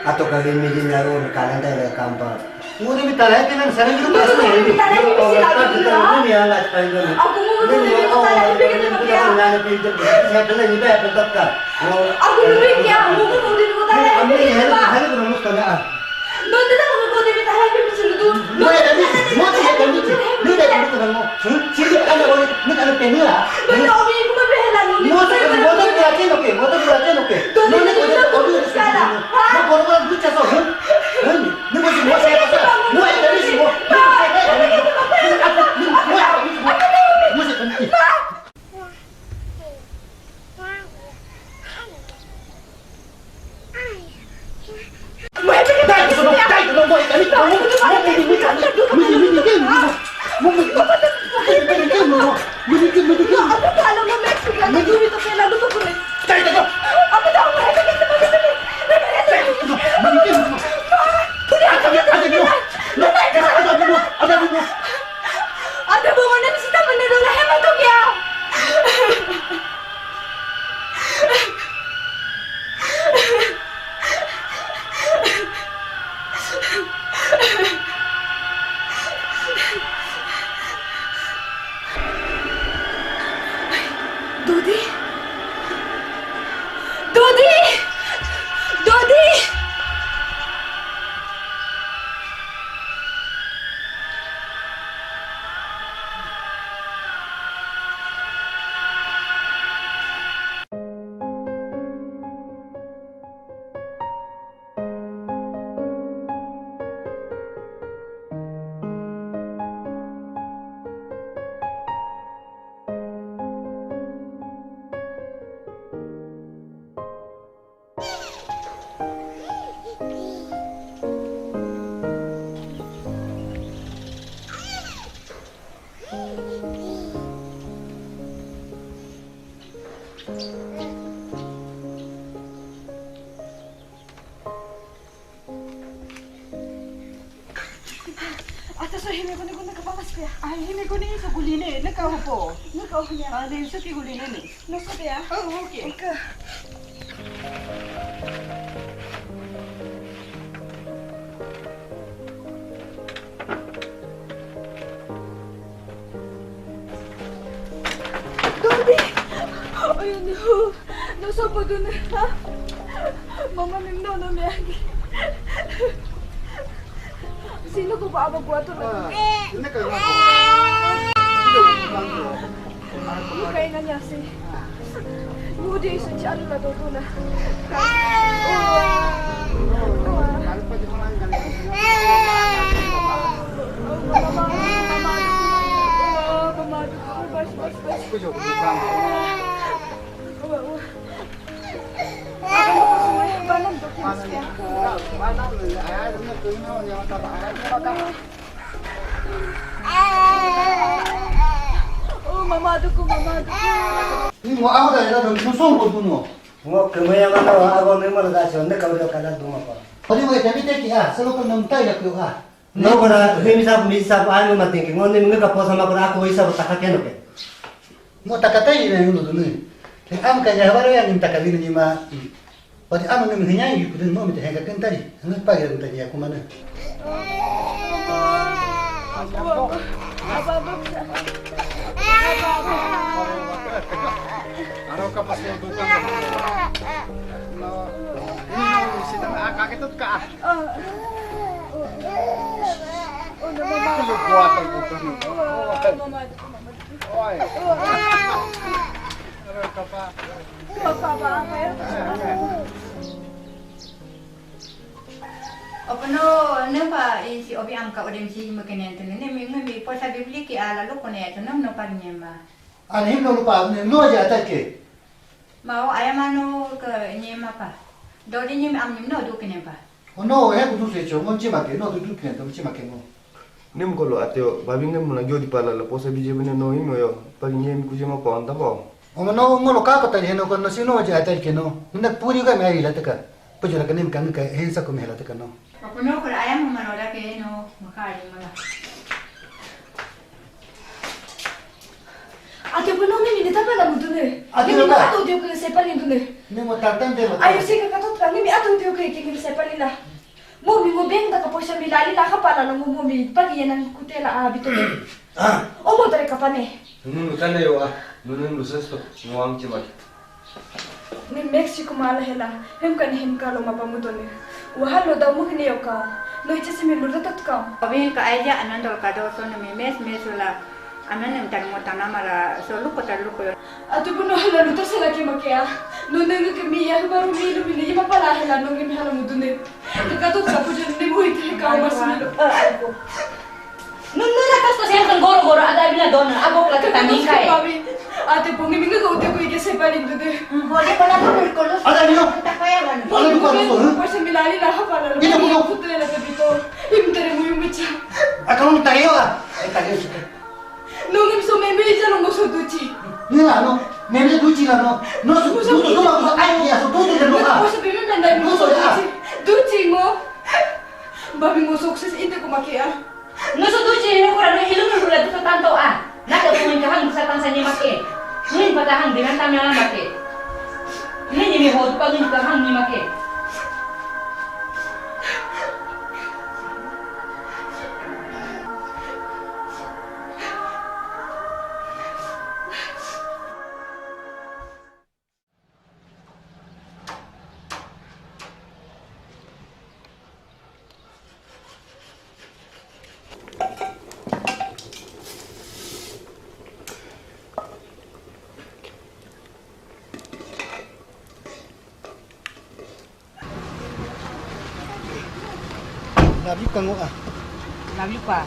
Ato ka ge mi di nya o ka nan de le kampa. Nguri mi tala ke nan sare ni pas ni. Tala ke si lagu ni. Ni yang ngat pa ni. Aku mau nguri mi tala ke ni. Ni yang ngat pa ni. Ni yang ngat pa ni. Aku nguri ke aku mau nguri mi tala ke ni. Kami ni hari hari ko mus kana. Donde ta ko ko de mi tala ke mi sulu. No ya ni. Mo ti ya ni. Ni da ko ko mo. Sulu ti ka na ko ni ka na pe ni la. Donde o mi ko me pe la ni. Mo ta ko mo ta ko ya ke no ke. Mo ta ko ya ke no ke. Donde ni ko ko. Mo ko ko du cha so. Ni mo si mo se pasa. Mo e tani si mo. Mo se tani si mo. Ada bangunan sita menurun hebat tuh ya. Dodi? Dodi! Dodi! Ata so himi kuni kuni kapakas pia. Ai himi kuni so guline ne ka hopo. Ne ka honya. Ah, ne so ki guline ne. No so pia. Oh, okay. Okay. Dodi! Ayun, no. No, sa pa dun, ha? Mama, nim no, no, miyagi. Sino ko ba abang kuwato na? Hindi ka nga. Hindi ka nga. Hindi ka nga. Hindi ka nga. Hindi ka nga. Oh, mamado ko, mamado ko. Ni mo ako dahil na doon, susong ko doon mo. Ngo kemaya mata wa ago ne mara da so ne ka ro ka da duma ko. Padi mo ita mi te ki a, salo ko nam tai la kyo a. No ko da he mi sa mi sa ai mo matin ki ngo ne mi ka po sama ko da ko isa ko taka ke no ke. Mo taka tai ne no ne. Ke am ka ya ba ya ni taka ni ma. Padi am ne mi nya yu ku den mo mi te he ka kan tai. Ne pa ya tai ya kuma ne. Araw ka pa sa dukan. No. Sita na kakitut ka. Ano buhat ang dukan? Oy. Araw ka pa. Opo no, ne pa, eh, si obi am ka odem si mo kene tene, ne mi, ne mi, posa bibli ki ala lo kone to, no, no pa nyema. Ani him no lupa, ne no ja ta ke. Ma o aya mano ke nyema pa. Do de nyem am nyem no du kene pa. O no, he ku du se cho, mo chima ke, no du du kene to chima ke mo. Nim kolo ateo, babing nim na gyodi pala la posa bije bine no himo yo, pagi nyem ku jema pa onda pa. O no, ngolo ka ko tari heno ko no sino ja ta ke no. Ne puri ga me ari la ta ka. Pujula ka nim ka ngi ka hensa ko mehla taka no. Apo no kora ayam humano da ke no makari mala. Ate bueno ni ni tapa la mutune. Ate ni no ka. Ato dio ke sepa ni tune. Ni mo tatan de lo. Ayo se ka kato ka ni ato dio ke ke sepa ni la. Mo mi mo ben da ka poisa mi la li la ka pala no mo mi pa ni nan kutela a bitone. Ah. O mo tare kapane. Nunu tane yo a. Nunu lusesto. Nuang chimaki. Ni Mexico mala hela, him kan him kalo mapa mutone. Wahalo da mukni yoka. No iche simi lurda tatka. Abin ka aija anando ka do so no mi mes mes la. Anan tan mo tanamara so luko ta luko yo. Atu kuno hela luto sela ke makea. No nungu ke mi ya baru mi lu mi ni mapala hela no mi hala mutune. Ka to ka pujo ni mu ite ka mas mi lo. Nunura kasto siempre goro goro ada bina dona abo la kita ni kai. Ate pongi minga ko te ko ike se pali dude. Bole pala ko ko lo. Ada ni no. Ada duka lo so. Por se milani la ha pala. Ina ko. Kutu la te bito. Im tere mu yumi cha. Akam tayo a. Tayo. No ngim so me me ja lo mo so duchi. Ni la no. Me me duchi la no. No so duchi la no. Ai ya so duchi la no. Ko se bimi menda mo so duchi. Duchi mo. Babi mo sukses inte ko makia. No so duchi no kura no hilu no kura duka tanto a. Nada ko ngi kahang sa tansa ni make. Ngi patahang dengan tamela make. Ngi ni ho pa ngi kahang ni make. Love you kango a. Love you pa.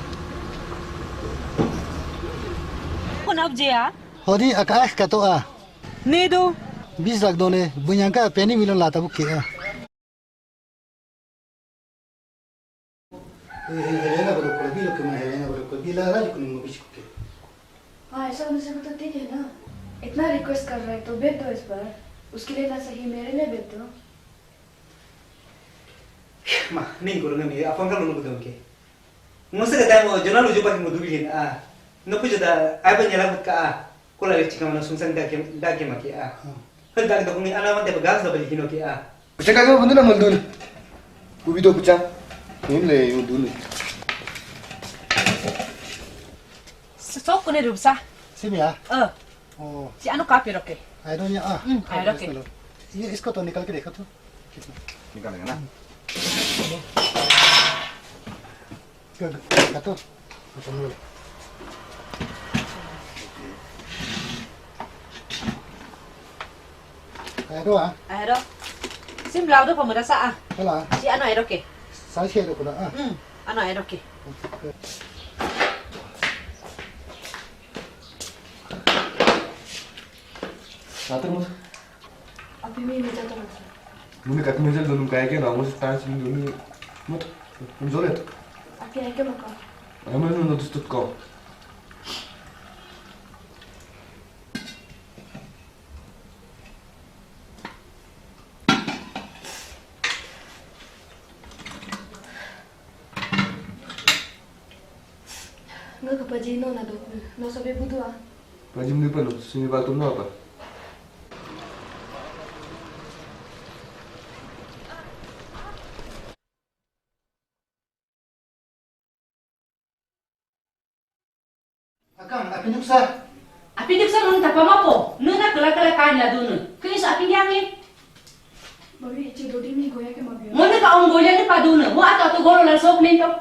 Ko nabje a? Hodi aka kato a. Nedo. Bis lakh done, bunyangka peni million lata bu ke a. Helena bro, kula bilo ke ma Helena bro, kula bila raju kuni mo bichi kuke. हाँ, ऐसा होने से भी तो ठीक है ना। इतना रिक्वेस्ट कर रहा है तो भेज दो इस बार। उसके लिए ना सही, मेरे लिए भेज दो। Ma, ning kula ngami, apa kan lu gudam ke? Ngose ka tayo mo, jona lu jupa ki mo dubilin a. No pujo da, ay ba nyala ka a. Kula le chika mana sungsang da ke, da ke ma ke a. Hal da ke da kuni ana wan te ba gas da ba hino ke a. Uche ka yo bundu na mandun. Kubi do kucha. Nim le yo dun. So kune rubsa. Simi a. Eh. ओ। Si ano ka, pero ke? आयरन या, आ, हम्म, आयरन के। ये इसको तो निकाल के देखो तो। कितना? निकालेंगे ना। Ito, ito. Ito mo. Ito, ah. Ero. Sim, lado pa mura sa, ah. Wala. Si ano, ero ke? Sa si ero ko na, ah. Hmm, ano, ero ke? Satur mo. Abi mi mita to. Muni katmi jal dunum kai ke na mo tan sim dunum. Mut. Mzole to. Aki ai ke maka. Ama no no tut ko. Nga ka paji no na do. No sabe budu a. Paji mni pa no sini ba tum no apa. Akang, api nuksa. Api nuksa nun tapa mapo. Nuna kela kela kanya dunu. Kini sa api diangi. Babi ichi dodi mi goya ke mabio. Mona ka ong goya ni paduna. Mo ato ato golo la sok nento.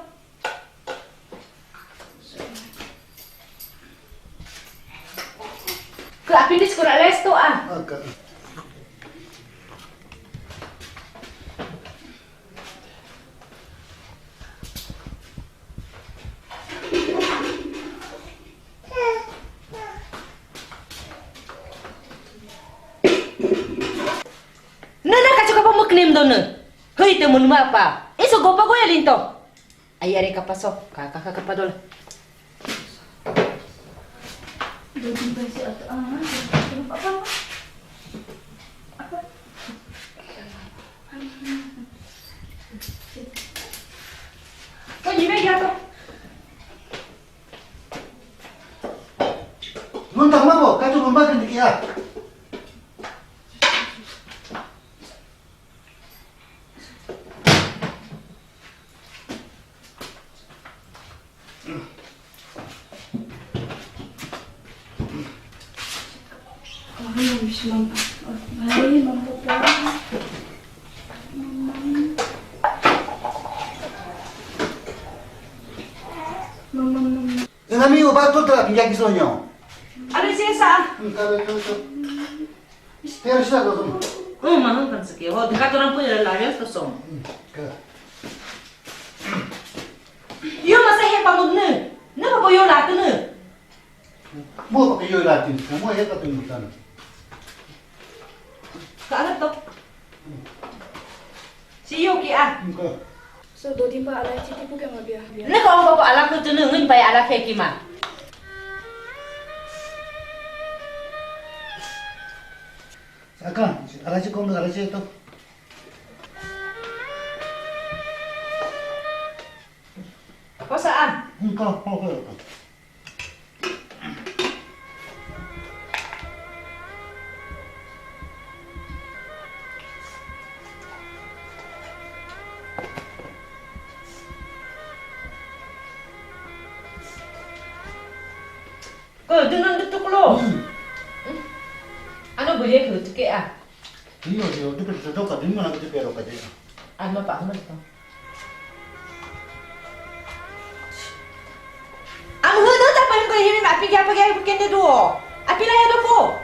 Ke api ni skura lesto ah. Akang. Nana ka chuka pa muknim dona. Hui te mun ma pa. Iso go pa go ya linto. Ai are ka paso. Ka ka ka ka pa dola. Dodi ba si ato ah. Apa? Apa? Ko ni me ya to. Nun tama po, katu lumba kan dikia. Nami obat tu telah pinjam kisahnya. Ada sisa. Enggak ada tu. Pero sa ko. Oh, mahal kan sa ke. Oh, ka to ran po ya la ya to som. Ka. Yo masa he pa mudne. Na pa yo la tene. Mo pa yo la tin. Mo he pa tin tan. Ka ala to. Si yo ki a. Ka. So dodin pa alai chiti pu ke mabia. Ne ka ong ko ala ko tunu ngin pa ala ke ki ma. Akang, alai chi kong alai chi to. Ko sa a? Ko ko ko. Ko dunan dutuk lo. Ano boleh ko tuke a? Iyo iyo, duke dutuk ka din mana ko tuke ro ka din. Ano pa ano to? Ang huno ta pa yung kaya yung api kaya pag yung kende duo. Api na yan po.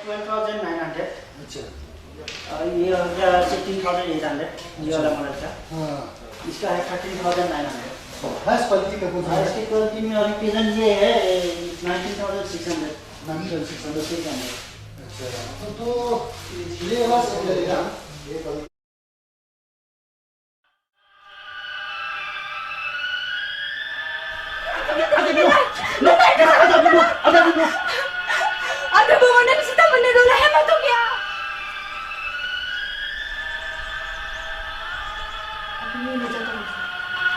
Twelve thousand nine hundred. अच्छा। और ये हो गया sixteen thousand eight hundred। ये वाला मॉडल का। हाँ। इसका है thirteen thousand nine hundred। Highest quality का कौन सा है? हाईएस्ट क्वालिटी में अभी प्रेजेंट ये है nineteen thousand six hundred। Nineteen thousand six hundred. अच्छा। तो तो ये वाला सब चलेगा। ये वाला। Ada bu mana sita mana dola hebat tu kya? Aku ni nak jatuh.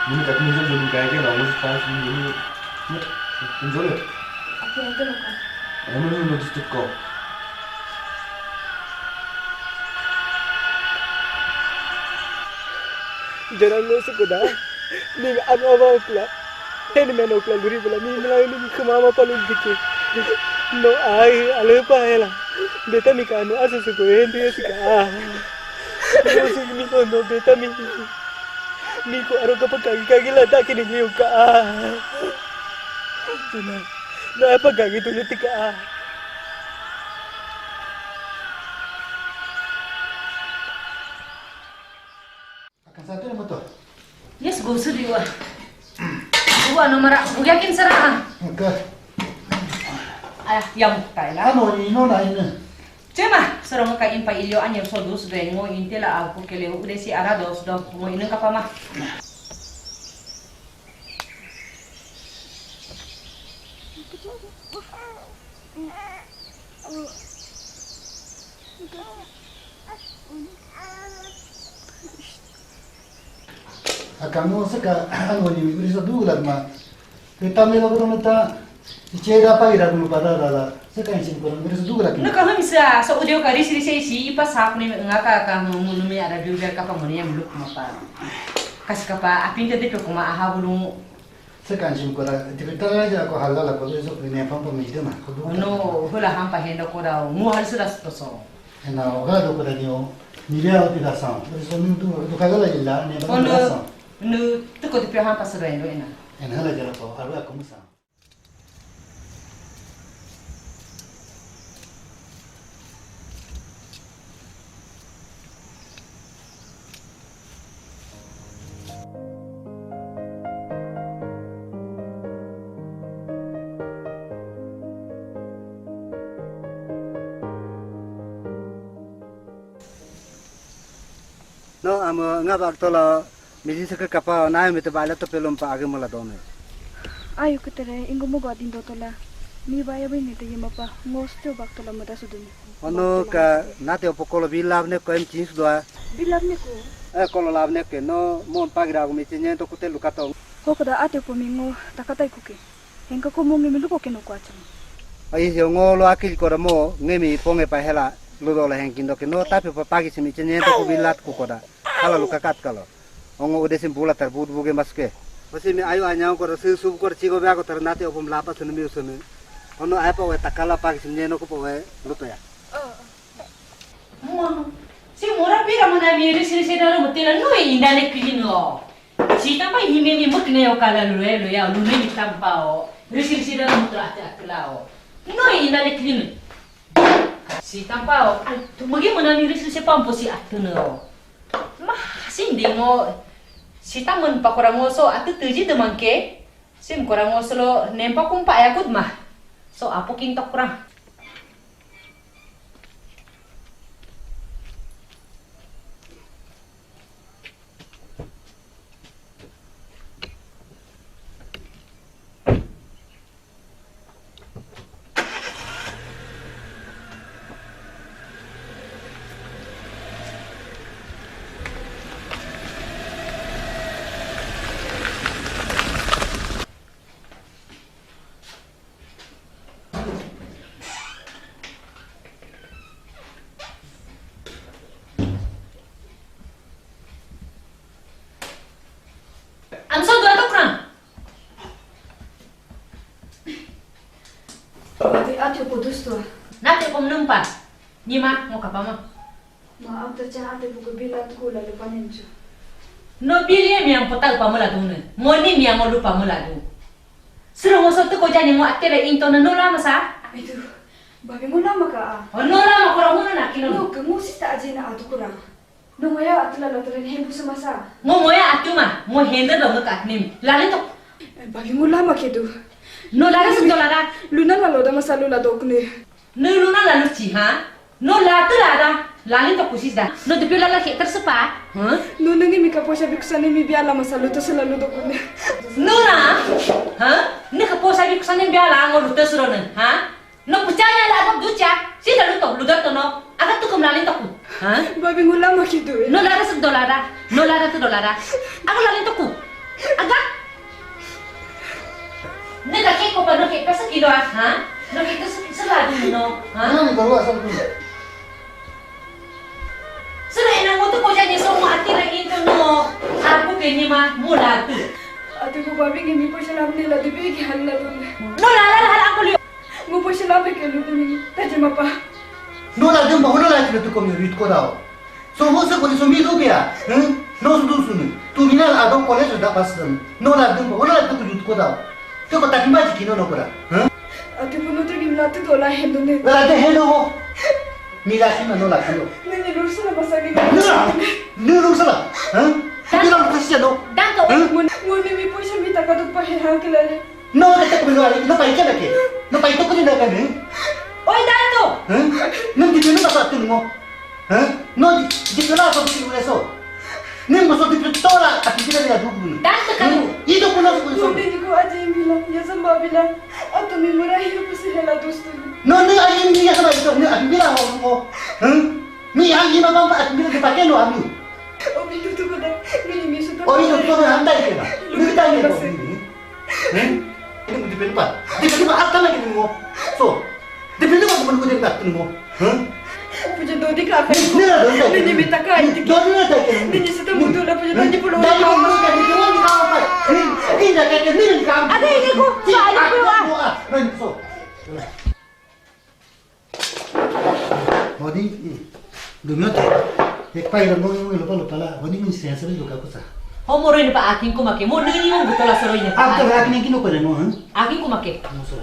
Muni katmi jal dunum kai ke na mo tan sim dunum. Mut. Mzole. Aku yang tu nak. Ano no no tut ko. Jangan musuh kuda. Ni anu apa pula? Heni meno kula luri bula mi mila ni mi kuma ma palu dike. No ai ale pa hela. Beta mi ka no asa se ko hendu esi ka. No si mi ko no beta mi. Mi ko aro ka pa kagi kagi la ta kini ni ka. Tuna. No apa kagi tu tika. Akan satu nama tu. Yes, go sudi wa. Wa no mara, bugakin sara. Oke. Ayah, yang kaila. Ano ni no na ini. Cema, sarong ka impa ilio anya so dus de ngo intela aku kele ude si ara dos do ngo inu kapama. Akan mo saka ano ni bisa dugulat ma. Kita mela ko ta. Cheda pa ira ko pa da da. Saka insin ko bisa dugulat. Naka hamsa so ude ka risi risi si ipa sap ni ngaka ka munu mi ada duga ka pa muni yang luk ma pa. Kas ka pa apin te te ko ma aha bulu. Saka insin ko da. Te ta ja ko halala ko so ni pam pam mi de ma. Ko du. No, hula hampa henda ko da. Mu hal sura so. Ena oga do ko da ni o. Ni le o ti da sa. Por eso ni tu do ka la ila ni ba da sa. No, tu ko te pe hampa sura endo ena. Ena hala jara ko. Arua ko musa. No, amo nga bak tola miji saka kapa na mi te bala to pelom pa age mola dome. Ayu ketere ingo mo gwa din dotola. Mi baya bini te yema pa ngos te bak tola mada suduni. Ono ka nate opo kolo bilab ne ko em chins doa. Bilab ne ko. Eh, kolo lab ne ke no mon pagira go mi chinyen to kute lukato. Ko kada ate po mi ngo takatai kuke. Henka ko mo ngi mi luko ke no kwa chama. Ai yo ngo lo akil ko da mo ngi mi ponge pa hela ludo la henkin do ke no tapi pa pagi simi chinyen to ko bilat ku ko da. Hala luka kat kalo. Ongo ude sim bula tar bud buge maske. Masi mi ayu anyang ko si sub ko chigo bya ko tar nate opum lapa sunu mi sunu. Ono ai pa we takala pa sim nyeno ko pa we luto ya. Mono. Si mora pira mana mi risi risi daro mutila no indane kilino. Si tampa hime mi mukne o kala lue lue ya lune mi tampa o. Risi risi daro mutra ate akla o. No indane kilino. Si tampa o. Ai, tu mugi mana mi risi risi pampo si atuno. Mah, sindi ngo, sita men pakura ngo so atu tuji de mangke, sim kura ngo solo nempa kumpa ayakut mah. So apo kintok kurang. Ang sa dua to kran. Ate, ate po dusto. Nate pom numpa. Nima mo kapama. Ma ante cha ante buku bila tuku lalu panen chu. No bili mi ang pota upamula dune. Mo ni mi ang lupa mula du. Siro mo so tuko jani mo atele into na no lama sa. Itu. Babi mo lama ka a. O no lama kora mo na kino. No ke mo sista ajina atukura. No moya atula la tren hembu sa masa. Mo moya atuma mo hende do mo katnim. Lale to. Babi mo lama ke du. No lale sum to lada. Luna la loda masa lula dokne. No luna la luchi ha. No la tu la da. Lale to kusis da. No de pio lala ke tersepa. Ha? No nungi mi kaposa biksani mi biala masa luto selalu dokne. No na. Ha? Ni kaposa biksani biala ngo luto suro ne. Ha? No puchanya la agak ducha. Si da luto lugar to no. Agak tu kum lale to ku. Ha? Babi ngula ma kidu. No lada sek dolada. No lada tu dolada. Agak lale to ku. Agak. Ne ka ke ko pa no ke pesa kilo ah, ha? No ke pesa sela du no, ha? Nani kalau asal tu. Sila ina mo to ko jani so mo atira into no. Aku ke ni ma mula tu. Ate Ko babi ngi mi poisa lam ne la dibi ki hal la dun. No la la la la ko liyo. Mo poisa lam ke lu ni ta je mapa. No la dum ba no la tu ko mi rit ko dao. So mo se ko so mi do bia. Hmm? No su du su ni. Tu mi na a do college da pas dum. No la dum ba no la tu ko rit ko dao. Te ko ta ki ma ji ki no no ko da. Hmm? Ati puno tu ni la tu do la hen dun ne. La de he no. Mi la ki no la ki no. Ne ni lu su na masa ni. No. No lu sa la. Hmm? Ni la ta si no. Dan to. Hmm? Mo mo ne mi poisa mi ta ka do pa he han ke la le. No, no te ko no no pa ke la ke. No pa to ko ni na ka ni. Oi dan to. Hah? Nang di na ba sa mo? Hah? No di di na sa mo so. Nang mo so di to la a ti na ya du. Dan to ka no. Ito ko na ko so. Mo ne ni ko aje mi la ya sa ma bi la. Ato mi mura hi ko si hela dostu. No ni a ni ya sa ba ito ni a ti na ho mo. Hah? Ni a ni ma ba a ti na pa ke no a mi. O mi tu tu ko da. Mi ni mi su ta. O ni to to na andai ke ba. Ni ta ni ko. Hah? Ini mo di pa. Di pa ata na ke mo. So. Di pa ko mo ko di na mo. Hah? Puja dodi ka ka. Ni na do. Ni ni mi ta ka iti. Do ni na ta ke. Ni ni sa ta mutu la puja dodi pulo. Dai ko mo ka ni ko ni ka pa. Ni ni ka ke ni ni ka. Ate, ini ko, sa ali ko, ah. Ren so. Modi. Dumio te. Ek pai rango ni lo palo pala. Modi min se hasil do ka kusa. Ho mo rin pa akin ko make. Mo ni ni mo buto la soro ini. Ab to rak ni kino ko mo, ha? Akin ko make. Mo so.